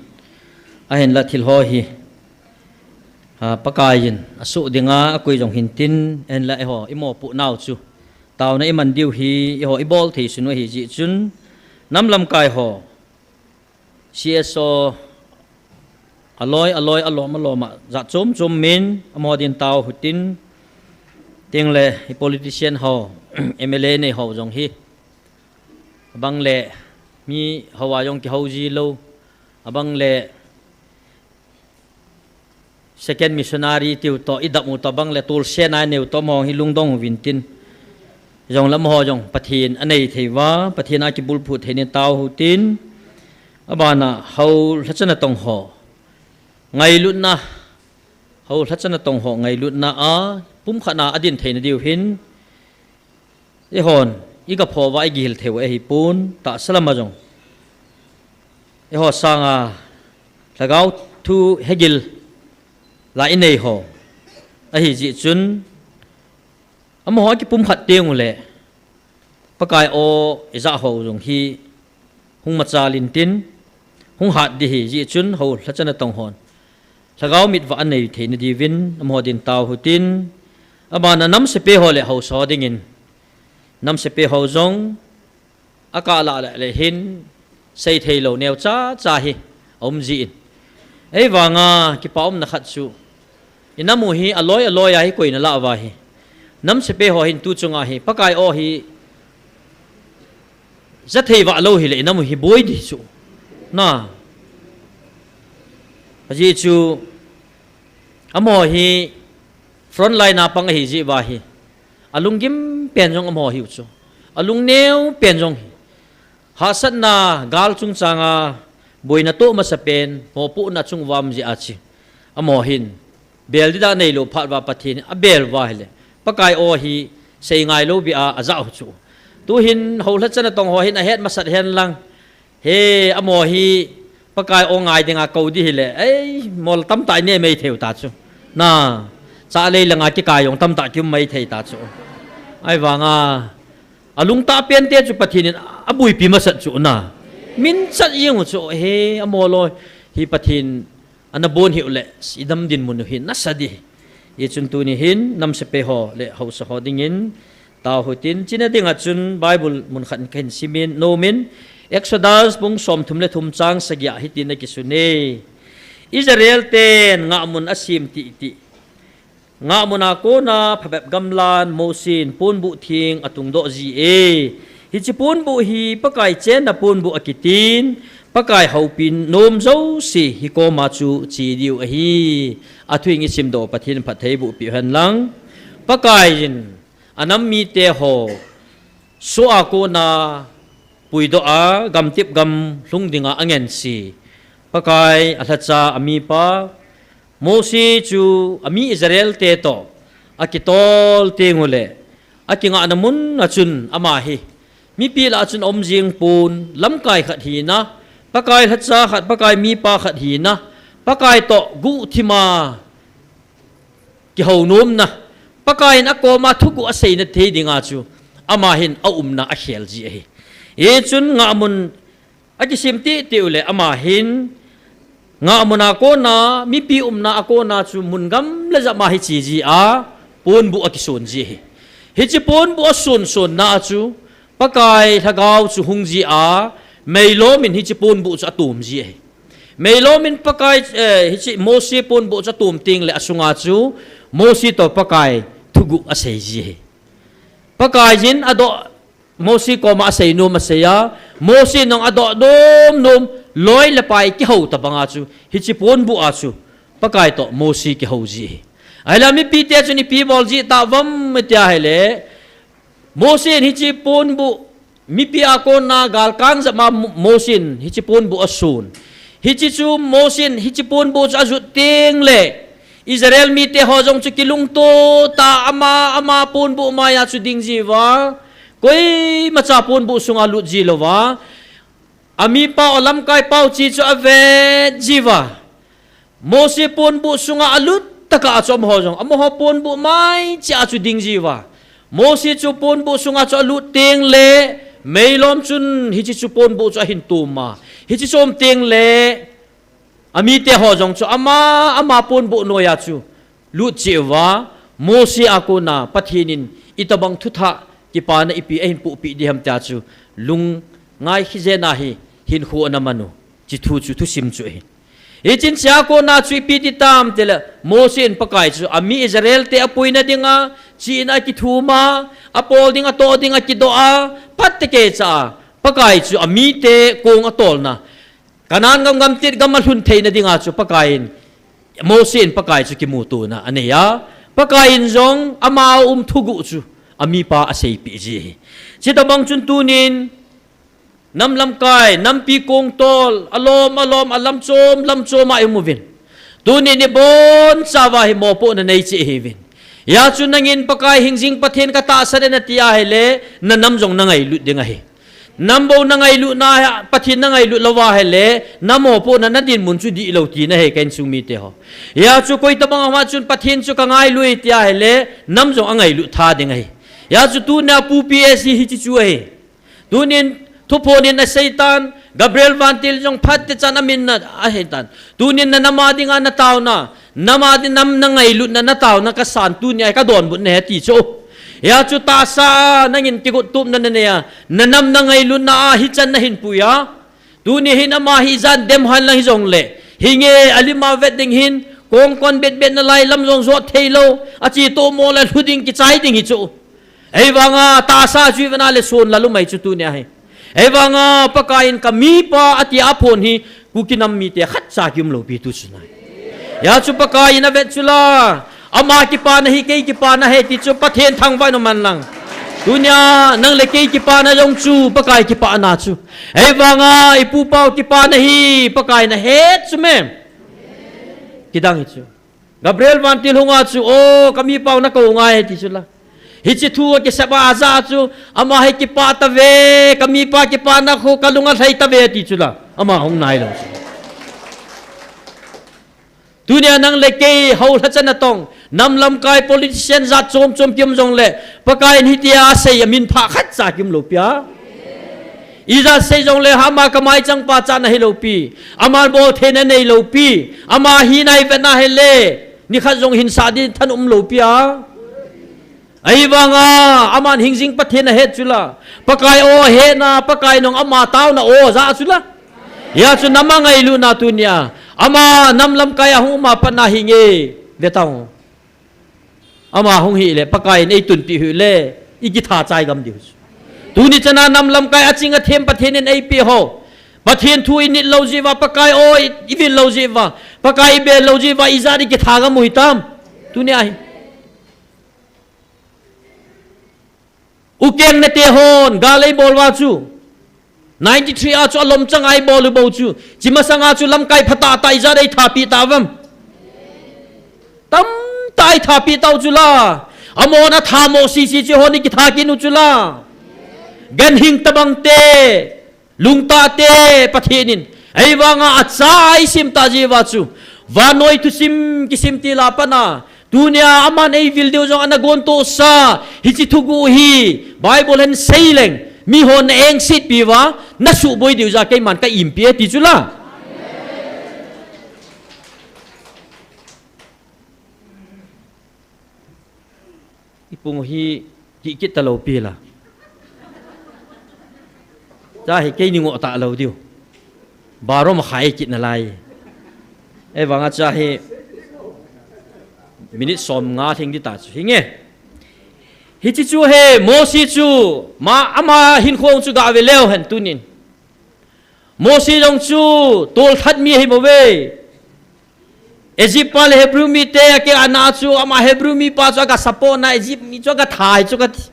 ahinla thil ho hi, a, Pakaiyin asuh dinga akoi jong hintin, ahinla eiho i mopoh nau chu taona i man diu hi eiho i bol thei sun u ahi jeh chun, nam lamkai ho, C S O, aloi aloi, alom alom a jat chom chom min, amaho din tao u hitin, tin le i politician ho, M L A nei ho jong hi, abang le mi ho a jong kihou ji lou, abang le second missionary tiu toh, i dam u toh, bang le tolsen a i neiu toh, amaho hi lungdong uvin tin. Jong le amaho jong Pathen anei thei uva, Pathen a kibulphu thei in tao u hitin. Abana hou lhacha natong ho ngailutna, hou lhacha natong ho ngailutna a pumkhat na adin theina diu hin, eihon i gapho uva i gihil thei u ahi pon, tahsa lama jong eiho sanga lhagao thu hegil la i nei ho ahi jeh chun, amaho akipumkhat teng u le Pakai aw i jah ho jong hi hung machal intin, hung hat ding ahi jeh chun, hou lhacha natong hon lhagao mit uva anei theina diuvin amaho din tao u hitin. Abana nam sepai ho le haosa ho dingin, nam sepai ho jong akah lah le, le hin sei thei lou neo cha cha hi aum jin. Ei vanga kipa umna khat chu, i nam u hi aloi aloi a hi koina lah uva hi, nam sepai ho hin tu chunga hi Pakai aw hi ja thei uva lou hile i nam u hi boi ding chu. Na. Ajeh chu amaho hi front line a pang ahi jeh uva hi, alunggim pen jong amaho hiu chu. Alungneo pen jong hi, hahsatna gal chungchanga boina toh masa pen, mopohna chung uva um jeh a chu, amaho hin bel dida neilou phat uva Pathen in abel uva ahile, Pakai aw hi sei ngai lou bia ajah u chu. Tu hin hou lhacha natong ho hin ahet masat hen lang, he, amaho hi Pakai aw ngai dinga kou ding hile, ei, mol tamtah i ne mei thei u ta chu. Na, cha lei langa kikai jong tamtah kium mei thei ta chu. Ei vanga alungtah pen te chu Pathen in abuipi masat chu na. Min chat jeng u chu, he, amaho loi hi Pathen ana bon hiu le, i nam dinmun u hi nasa ding. Hijeh chun tuni hin nam sepai ho le haosa ho dingin Tao hitin, china dinga chun Bible mun khat kahin simin, nomin, Exodus bung somthum le thum chang sagi a hitin akisun e. Israel ten ngahmun asem titi. Ngahmun a kona phabep gamlan Mosi in ponbuh theng atungdoh ji e. Hiche ponbuh hi Pakai chenna ponbuh akitin, Pakai houpi nom jouse hikoma chu che diu ahi. Athu in isimdoh Pathen phattheiboh peh hen lang. Pakai in anam mite ho soh a kona puidoh a, gamtep gam lhung dinga angense Pakai alhacha amipa Mosi chu ami Israel te toh akitol teng uleh, akingahna mun a chun ama hi mipi lah a chun aum jing pon, lamkai khat hina, Pakai lhacha khat, Pakai mipa khat hina, Pakai toh guhthima kihou nomna, Pakai in akoma thuguh aseina thei dinga chu ama hin aumna akhel ji ahi. Hichun ngahmun akisem titi uleh ama hin ngahmun a kona, mipi umna a kona chu mun gamla jep a hi che ji a, ponbuh akisun ji ahi. Hiche ponbuh asun sunna a chu Pakai lhagao chu hung ji a, meilom in hiche ponbuh chu atom ji ahi. Meilom in Pakai, eh, hiche Mosi ponbuh chu atom teng leh asunga chu Mosi toh Pakai thuguh asei ji ahi. Pakai in adoh, Mosi koma asei nom asei a, Mosi in jong adoh nom nom, loi le pai kihou tabanga chu hiche ponbuh a chu Pakai toh Mosi kihou ji ahi. Ahileh mipi te chun ipi bol ji tauvam tia ahileh, Mosi in hiche ponbuh, mipi a kona galkang jep a Mo-, Mosi in hiche ponbuh asun. Hiche chu Mosi in hiche ponbuh chu ajut teng leh, Israel mite ho jong chu kilungto tah a ama, ama ponbuh maiya chu ding jiuva, koimacha ponbuh sunga lut ji louva, amipa u lamkai pau chi chu avet jiuva, Mosi ponbuh sunga alut tah a chu amaho jong, amaho ponbuh mai cheh a chu ding jiuva, Mosi chu ponbuh sunga chu alut teng leh, meilom chun hiche chu ponbuh chu ahin tom a, hiche chu um teng leh, amite ho jong chu ama, ama ponbuh noiya chu lut cheh uva, Mosi a kona Pathen in itobang thuthah kipana ipi ahin pohpeh ding ham tia chu lungngai khel jeng a hi hinkho ana man u. Hiche thu chu thusim chu ahi. Hichun hichea kona chu ipi ti tam tileh, Mosi in Pakai chu ami Israel te apuina dinga, chihna a kithum a, apol ding, atoh ding akidoh a, phat tah keicha a, Pakai chu amite kong atolna, Canaan gam, gamtit gam alhun theina dinga chu Pakai in, Mosi in Pakai chu kimutona anei a, Pakai in jong ama a um thuguh chu amipa aseipeh ji ahi. Chutobang chun tunin, nam lamkai, nampi kong tol, alom, alom, alamchom, lamchom a ium uvin. Tunin ibonchauva hi mopohna nei cheh ihiuvin. Hijeh chun nangin Pakai hingjing Pathen katahsan e nati ahileh, nanam jong nangailut ding ahi. Nam bou nangailutna, Pathen nangailut louva ahileh, namopohna nadinmun chu dihlou tina ahi ka insung mite ho. Hijeh chun koitabang ama chun Pathen chu kangailut e tia ahileh, nam jong angailut tha ding ahi. Hijeh chun tunia Pu P S hi hiche chu ahi. Tunin thuphon in aseitan, Gabriel vantil jong phat tah chan amin na ahitan. Tunin nanam a dinga nataona, nam a ding, nam nangailutna nataona kasan tunia kadonbutna ahi ti chu. Hijeh chun tahsa a nangin kigottup na nanei a, nanam nangailutna a hichan nahin pui a. Tuni hin ama hi ijat dem hen lang hijongleh, hinge alim a vet ding hin, kongkon betbet nalai lam jong jot theilou, achetomo le lhu ding kichai ding hi chu. Ahivanga tahsa chu ivet na leh son la lou mai chu tunia hi. Ahivanga Pakai in kamipa ati a aphon hi Kuki nam mite khatcha kium loupi tu chu ahi. Hijeh chun Pakai in avet chu la, ama kipana hi kei kipana ahi ti chu Pathen thangvah in um hen lang. Tunia nang le kei kipana jong chu Pakai kipana chu. Ahivanga ipu ipa u kipana hi Pakai in ahet chu me. Kidang hi chu. Gabriel vantil hunga chu, o, kamipa u nakou ngai ti chu la. Hiche thu akisei a ajah chu, ama hi kipah tave, kamipa kipana khu kalung alhai tave ti chu la. Ama hung nailou chu. Tunia nang le kei hou lhacha natong, nam lamkai politician jat chom chom kium jongleh, Pakai in hitia asei a minphah khatcha kium loupi a. Ijat sei jongleh ama kamaichang pachatna hilou pi. Ama boltheina neilou pi. Ama hina ivet na ahileh, nikhat jong hinsah ding thanom lou pi a. Ahivanga, aman hingjing Pathen ahet chula. Pakai o ahetna, Pakai nung ama taona o ja chula. Hijeh chun nam angailutna tunia. Ama nam lamkai a hung uma patna hinge. Vetang. Ama hung hile, Pakai in eitunpi hile, ikitha chai gam diu. Tuni chana nam lamkai aching athem Pathen in eipe ho. Pathen thu init lou jeh uva, Pakai o i, ivil lou jeh uva. Pakai ibel lou jeh uva, ijat ikitha gam u hitam. Tunia hi. Ukeng nete hon, gal eibol uva chu. Ninety-three a chu alom chang a eibol u bou chu. Chi masanga chu lamkai phatah tah ijat eithapi tauvam. Tamtah eithapi tau chula. Amon athamo sisi chu hon ikitha kit u chula. Ganhing tabang te. Lungtah te Pathen in. Ahivanga acha eisim tah jeh uva chu. Vannoi thusim kisim til a pat a. Tunia aman eivil diu jong ana gontohsa. Hiche thuguh hi. Bible hin seileng. Mihon na engsetpi uva. Nasuhboi diu jeh a keiman ka impi e ti chula. Ipung hi kikit talou pi la. Cha hi keini ngoh talou diu. Baro makhai kit nalai. Ahivanga cha hi minute som nga theng ding ta chu hinge. Hiche chu hi Mosi chu ma ama hinkho chu gave leu hen tunin. Mosi jong chu tolthat mi ahibouve. Egypt pa le Hebrew mite akeh ana chu ama Hebrew mipa chu aga support na Egypt mi chu aga thai chu kati.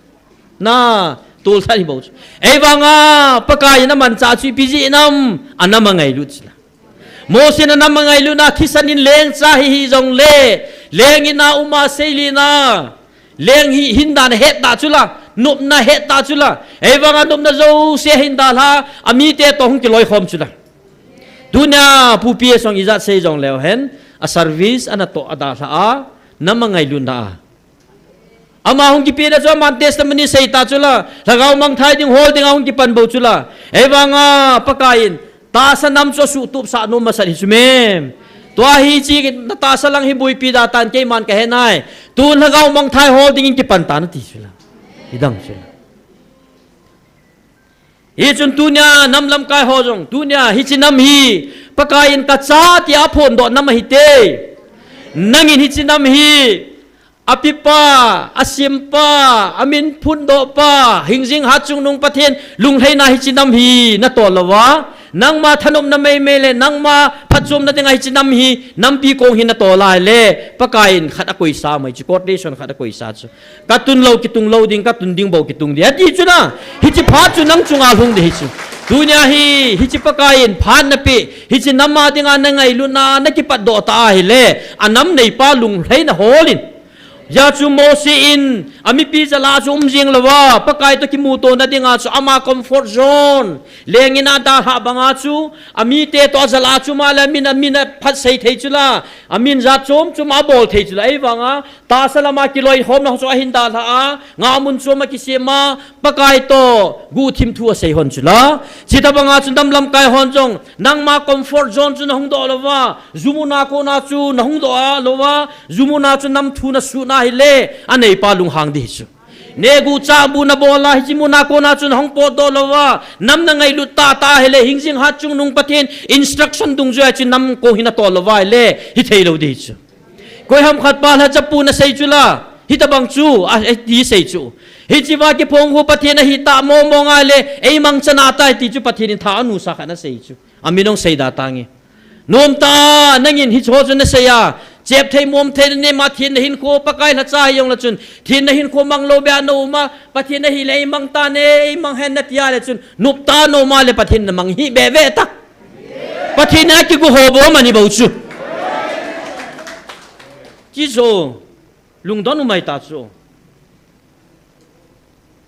Na tolthat hibou chu. Ahivanga Pakai in amanchah chu ipi jeh ham anam angailut chula. Mosi in anam angailutna thisan in lengcha hi hijongle. Leng in a uma seilina. Leng hi hindan ahet ta chula, nopna ahet ta chula. Ahivanga nopna jouse ahin dalha, amite toh hung kiloikhom chula. Tunia Pu P S jong ijat sei jongleu hen, a service ana toh adalha a, nam angailutna a. Ama hung kipehna chu aman testimony sei ta chula, lhagao mangthai ding hol ding a hung kipan bou chula. Ahivanga Pakai in, tahsa nam chu asuhtup sah nom masat hi chu mem. Tua hiche na tahsa lang hi boipi da tan keiman kahe nai. Tun lhagao mangthai hol dingin kipan tan ati chula. Hidang chula. Hichun tunia nam lamkai ho jong. Tunia hiche nam hi Pakai in kacha tia aphondoh nam ahite. Nangin hiche nam hi Apipa, asempa, amin phundohpa, hingjing hatchungnung Pathen lunglhaina hiche nam hi natol louva. Nangma thanopna meimei le, nangma phatchomna dinga hiche nam hi, nampi kong hi natol a le, Pakai in khat akoisa mai chu, quotation khat akoisa chu. Katun lou kitung lou ding, katun ding bou kitung ding. Ati chu na, hiche phat chu nang chunga lhung ding hi chu. Tunia hi, hiche Pakai in phat napeh, hiche nam a dinga nangailutna, nakipatdoh ta ahile, anam neipa lunglhaina holin. Hijeh chun Mosi in, amipi jal a chu um jing louva, Pakai toh kimutona dinga chu ama comfort zone. Leng in a dalhah banga chu, amite toh ajal a chu ama le amin, amin aphat sei thei chula, amin jat chom chom abol thei chula, ahivanga, tahsa lama kiloikhomna ho chu ahin dalha a, ngahmun chom akisem a, Pakai toh, guhthim thu asei hon chula. Chuti banga chu nam lamkai hon jong, nangma comfort zone chu nahung doh louva, jumuna kona chu nahung doh a louva, jumuna chu nam thu nasuhna ahile, aneipa lunghang ding hi chu. Neguh chahbuh nabol a, hiche muna kona chu nahung potdoh louva, nam nangailut tah tah ahile, hingjing hatchungnung Pathen instruction dungjui a chu nam kong hi natol louva ahile, hithei lou ding hi chu. Koiham khat pa lhachapu nasei chula, hitobang chu, a, ati sei chu. Hiche va kiphong khu Pathen ahi tah mong mong ahile, eimang chana tai ti chu Pathen in tha anusa khat nasei chu. Amin hung sei da tange. Nomtah a, nangin hicheho chu nasei a, chep thei mom thei nanem a, thenna hinkho Pakai lhacha hijongle chun, thenna hinkho mang lou beh a naum a, Pathen ahile eimang tan e, eimang hen nati a le chun, noptah a naum a le Pathen in namang hih bebe ta. Pathen in akigo ho bou mani bou chu. Chuche chu, lungdon umai ta chu.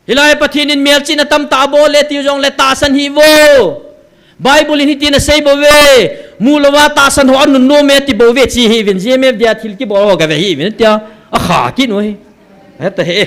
Hilai Pathen in melchihna tamtah abol e tiu jongle tahsan hih vo. Bible in hitin asei bouve. Mu louva tahsan ho anunnom e ti bouve, che hih uvin, G M F dia thil kibol ho gave hih uvin tia. Akha kit u hi. Heta hi.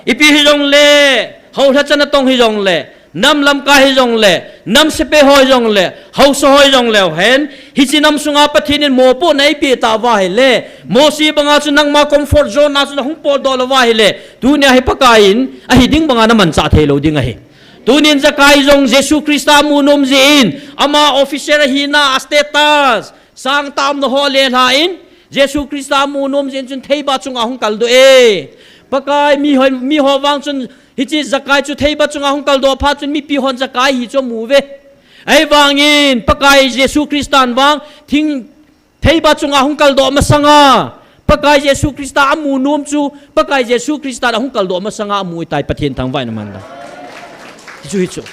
Ipi hijongle, houlhacha natong hijongle, Nam lamkai hijongle, nam sepai ho hijongle, haosa ho hijongle hen, hiche nam sunga Pathen in mopohna eipeh tauva ahile, Mosi banga chu nangma comfort zone a chu nahung potdoh louva ahile, tunia hi Pakai in ahi ding banga namanchah theilou ding ahi. Tunin Zakai jong Jesu Christa amu nom jeh in, ama officer ahina, a status, sangtah umna ho alelhan, Jesu Christa amu nom jeh in chun theiba chunga hung kaldoh e. Pakai, miho, miho vang chun, hiche Zakai chu theiba chunga hung kaldoh phat chun mipi hon Zakai hi chu amu uve. Ahivangin, Pakai Jesu Christan vang, thing, theiba chunga hung kaldoh masanga, Pakai Jesu Christa amu nom chu, Pakai Jesu Christan ahung kaldoh masanga amu ahitai, Pathen thangvahna mang'a. Hichu, hichu.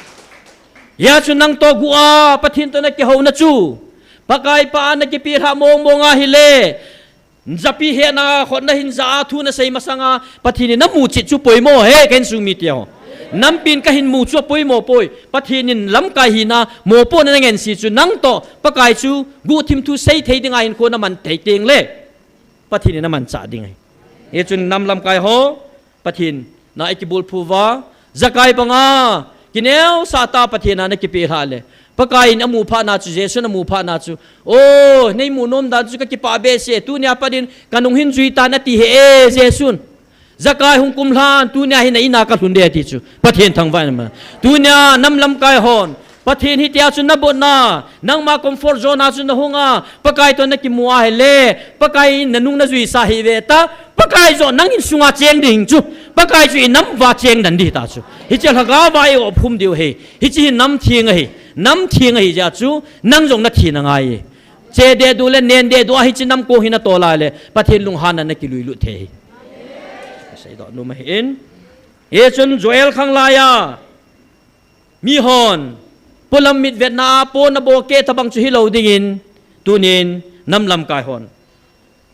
Hijeh chun nangtoh guh a, Pathen toh nakihouna chu, Pakai pa a nakipelhah mong mong ahile, japi hetna khut nahin ja a thu nasei masanga, Pathen in namu chet chu poimo ahi, ka insung mite ho. Nampin kahin mu chu apoimo poi. Pathen in lamkai hina, mopohna nangense chu nangtoh, Pakai chu, guhthim thu seithei dinga hinkho naman thei tengle, Pathen in namanchah ding ahi. Hichun nam lamkai ho, Pathen na ikibulphu uva, Zakai banga, kineosah tah Pathen a nakipelhah le, Pakai in amu phatna chu, Jesun amu phatna chu, o, neimu nom dan chu kakipah behseh, tunia pat in kanung hin jui tan ati ahi e, Jesun. Zakai hung kumlhan, tunia hin na in a kalhun ding ati chu, Pathen thangvahna mang'a. Tunia nam lamkai hon, Pathen hitia chu nabotna, nangma comfort zone a chu nahunga, Pakai toh nakimu ahile, Pakai in nanung najuisa ahiuve ta, Pakai joh nang insunga cheng ding chu, Pakai chu inam uva cheng den ding ta chu. Hiche lhagao va eiopkhum diu ahi, hiche hi nam theng ahi, nam theng ahijeh chu, nang jong nathi nangai e. Che dehdu le nen dehdu a hiche nam kong hi natol a le, Pathen lunghanna nakilui lut thei ahi. Seidoh nom ahin. Hichun Joel khanglai a, mihon, polam mitvetna a pon nabolkeh tobang chu hilou dingin, tunin, nam lamkai hon,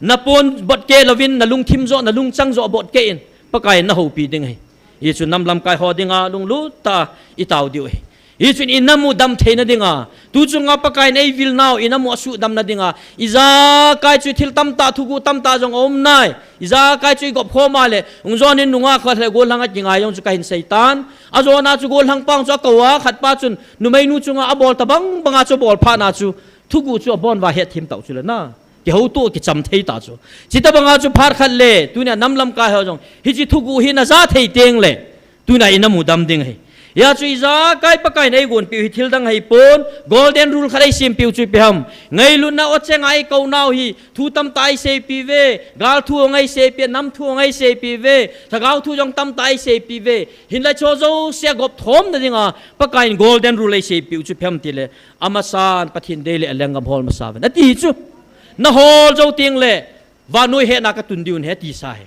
napon bolkeh louvin, nalungthim joh, nalungchang joh bolkeh in, Pakai in nahoupi ding ahi. Hichun nam lamkai ho dinga, lunglut tah a itao diu ahi. Hichun inam u damtheina dinga, tu chunga Pakai in eivil nau, inam u asuhdamna dinga, ijakai chu thil tamtah, thuguh tamtah jong aumnai. Ijakai chu igop khom a le, hung jon in nungah khat le gollhang a kingai jong chu kahin seitan. Ajona chu gollhang pa chu akou a, khat pa chun numeinu chunga abol tobang banga chu abol phatna chu, thuguh chu abon uva hetthem tau chu le na. Kihoutoh kicham thei ta chu. Chutobanga chu phat khat le, tunia nam lamkai ho jong, hiche thuguh hi naja thei tengle, tunia inam u dam ding ahi. Hijeh chu ijakai Pakai in eigonpeh u hi thil dang ahipon, golden rule khat eisempeh u chu ipi ham. Ngailutna o chenga eikou nau hi, thu tamtah eiseipeh uve, gal thu jong eiseipeh, nam thu jong eiseipeh uve, lhagao thu jong tamtah eiseipeh uve. Hinla hicheho jouse agop thomna dinga, Pakai in golden rule eiseipeh u chu ipi ham tile, amasan Pathen dei le alenggam hol masa uvin ati chu. Nahol jou tengle, vannoi hetna katun diu ahi atisa ahi.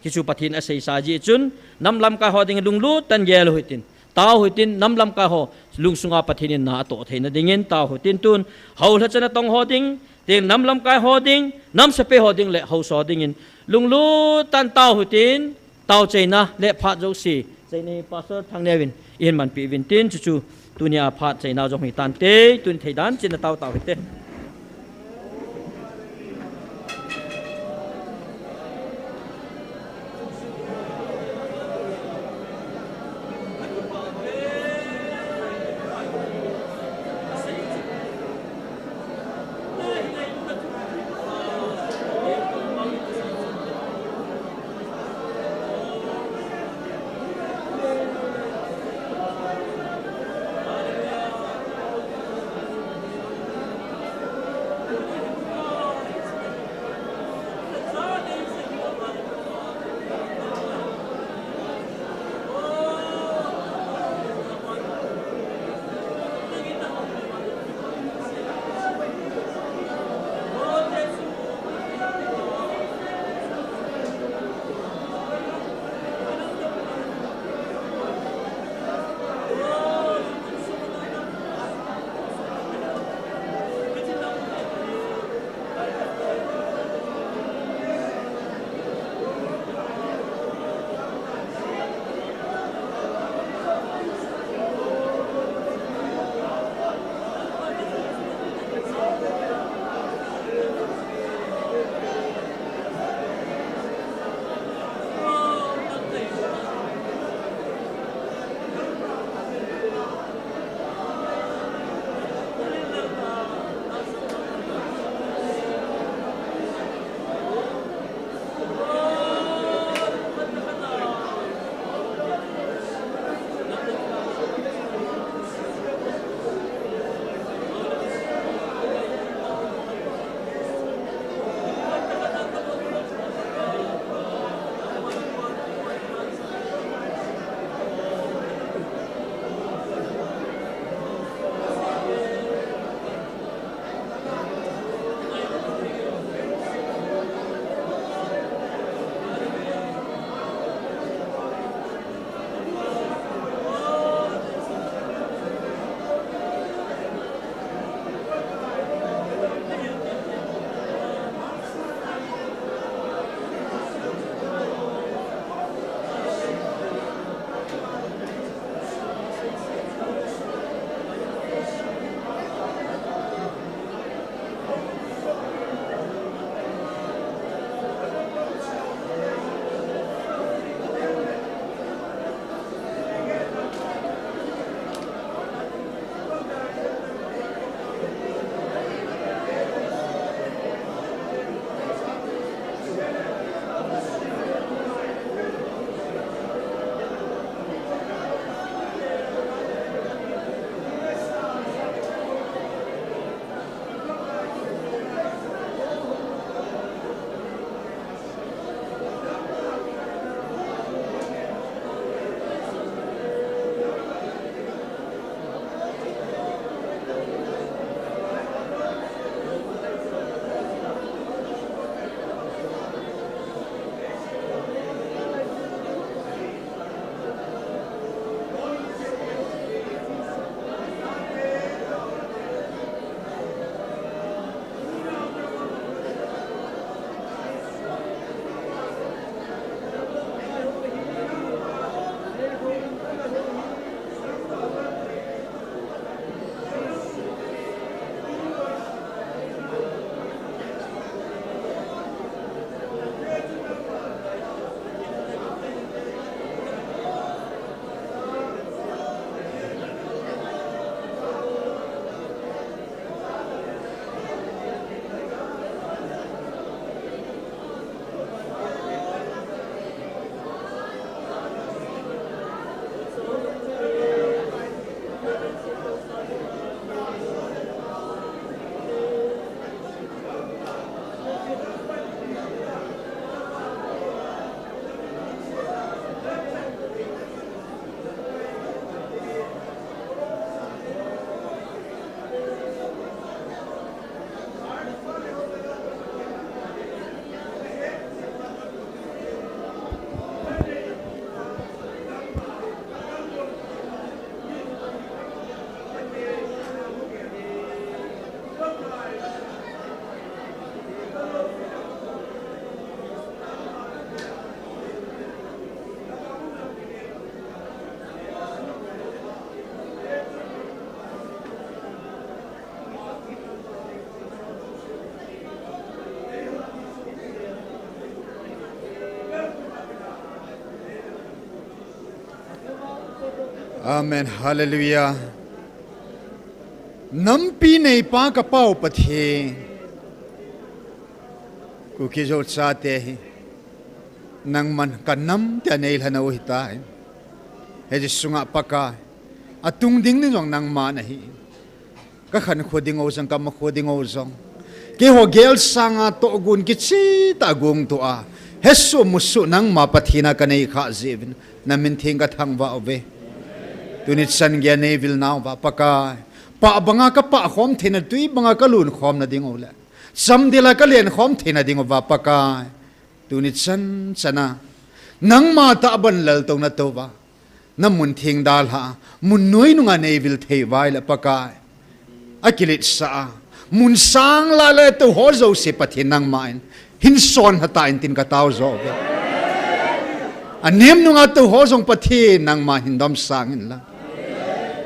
Hichu Pathen in aseisa jeh chun, nam lamkai ho dingin lunglut tah in gel u hitin, tao u hitin, nam lamkai ho lungsunga Pathen in na atoh theina dingin tao u hitin tun, hou lhacha natong ho ding, tin nam lamkai ho ding, nam sepai ho ding le haosa ho dingin lunglut tah in tao u hitin, tao chaina le phat jouse, chaina hi Pastor Thangneo in eihin manpeh uvin tin, chuchu tunia phat chaina jong hitante, tun theidan cheh in natao tao u hite. Amen. Hallelujah. Nampi neipa ka Pa u Pathen, Kuki Zo chate hi, nangman ka nam tia neilhen u hitai. Hiche sunga Pakai, atung ding ni jong nangma nahi. Ka khankho ding u jong, ka makho ding u jong, keiho gel sanga tohgon kicheh tah a gongtoh a, hesoh musoh nangma Pathen a ka neikhah jeh uvin, na min theng ka thangvah uve. Tuni chan geiya neivil nauva Pakai, pah banga ka pah khom theina, tui banga ka lun khom na ding u le, chamdel a ka len khom theina ding uva Pakai, tuni chan chan a nangma tahbeh a lal tou na touva, na mun theng dalha a, mun noi nunga neivil thei uva ahile Pakai, akiletsah a, mun sang lah a le tou ho jouse Pathen nangman hin sonlha tan tin ka tao jo uve. Anem nunga tou ho jong Pathen nangman hin domsang inlang.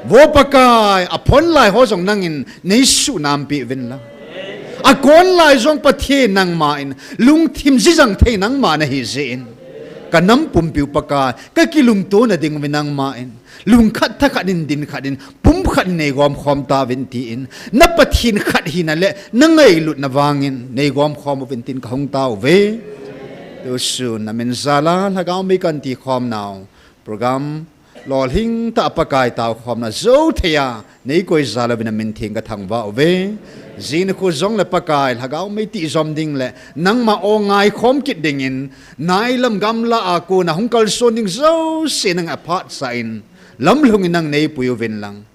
Vo Pakai, aphon lai ho jong nangin neisuhnam peh uvin lang. Akon lai jong Pathen nangman lungthim jijang thei nangma nahi jeh in, ka nam pumpi u Pakai, ka kilungto na ding uvin nangman lungkhat thakhat in, dinkhat in, pumkhat in neigom khom tauvin tin, na Pathen khat hina le na ngailutna vangin neigom khom uvin tin ka hung tao uve. Tusun na min jal a Lhagao mei kan ti khom nau program lolhing tah a Pakai tao khomna jou thei a neikoi jal uvin na min theng ka thangvah uve. Jing nikho jong le Pakai, Lhagao mei tijom ding le nangma o ngai khom kit dingin, nailam gamla a kona hung kalson ding jouse nang aphat sa in, lamlhung in nang neipui uvin lang.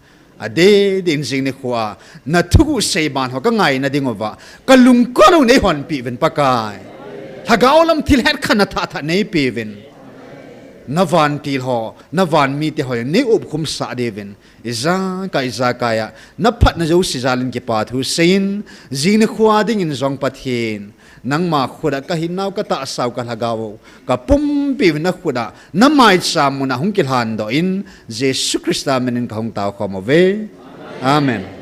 Adeh deh in jing nikho a na thuguh seiban ho ka ngaina ding uva, ka lungkot u neihonpi uvin Pakai. Lhagao lam thil hetkhen na thah thah neipeh uvin. Na vantil ho, na van mite ho nei upkhum sah diuvin, ijakai ijakai a na phatna jouse jal in kipa thu seiyin, jing nikho a dingin jong Pathen, nangma khut a ka hinnau, ka tahsa u, ka lhagao u, ka pumpi u na khut a, na maicham mun a hung kilhan doh in, Jesu Christa min in ka hung tao khom uve. Amen.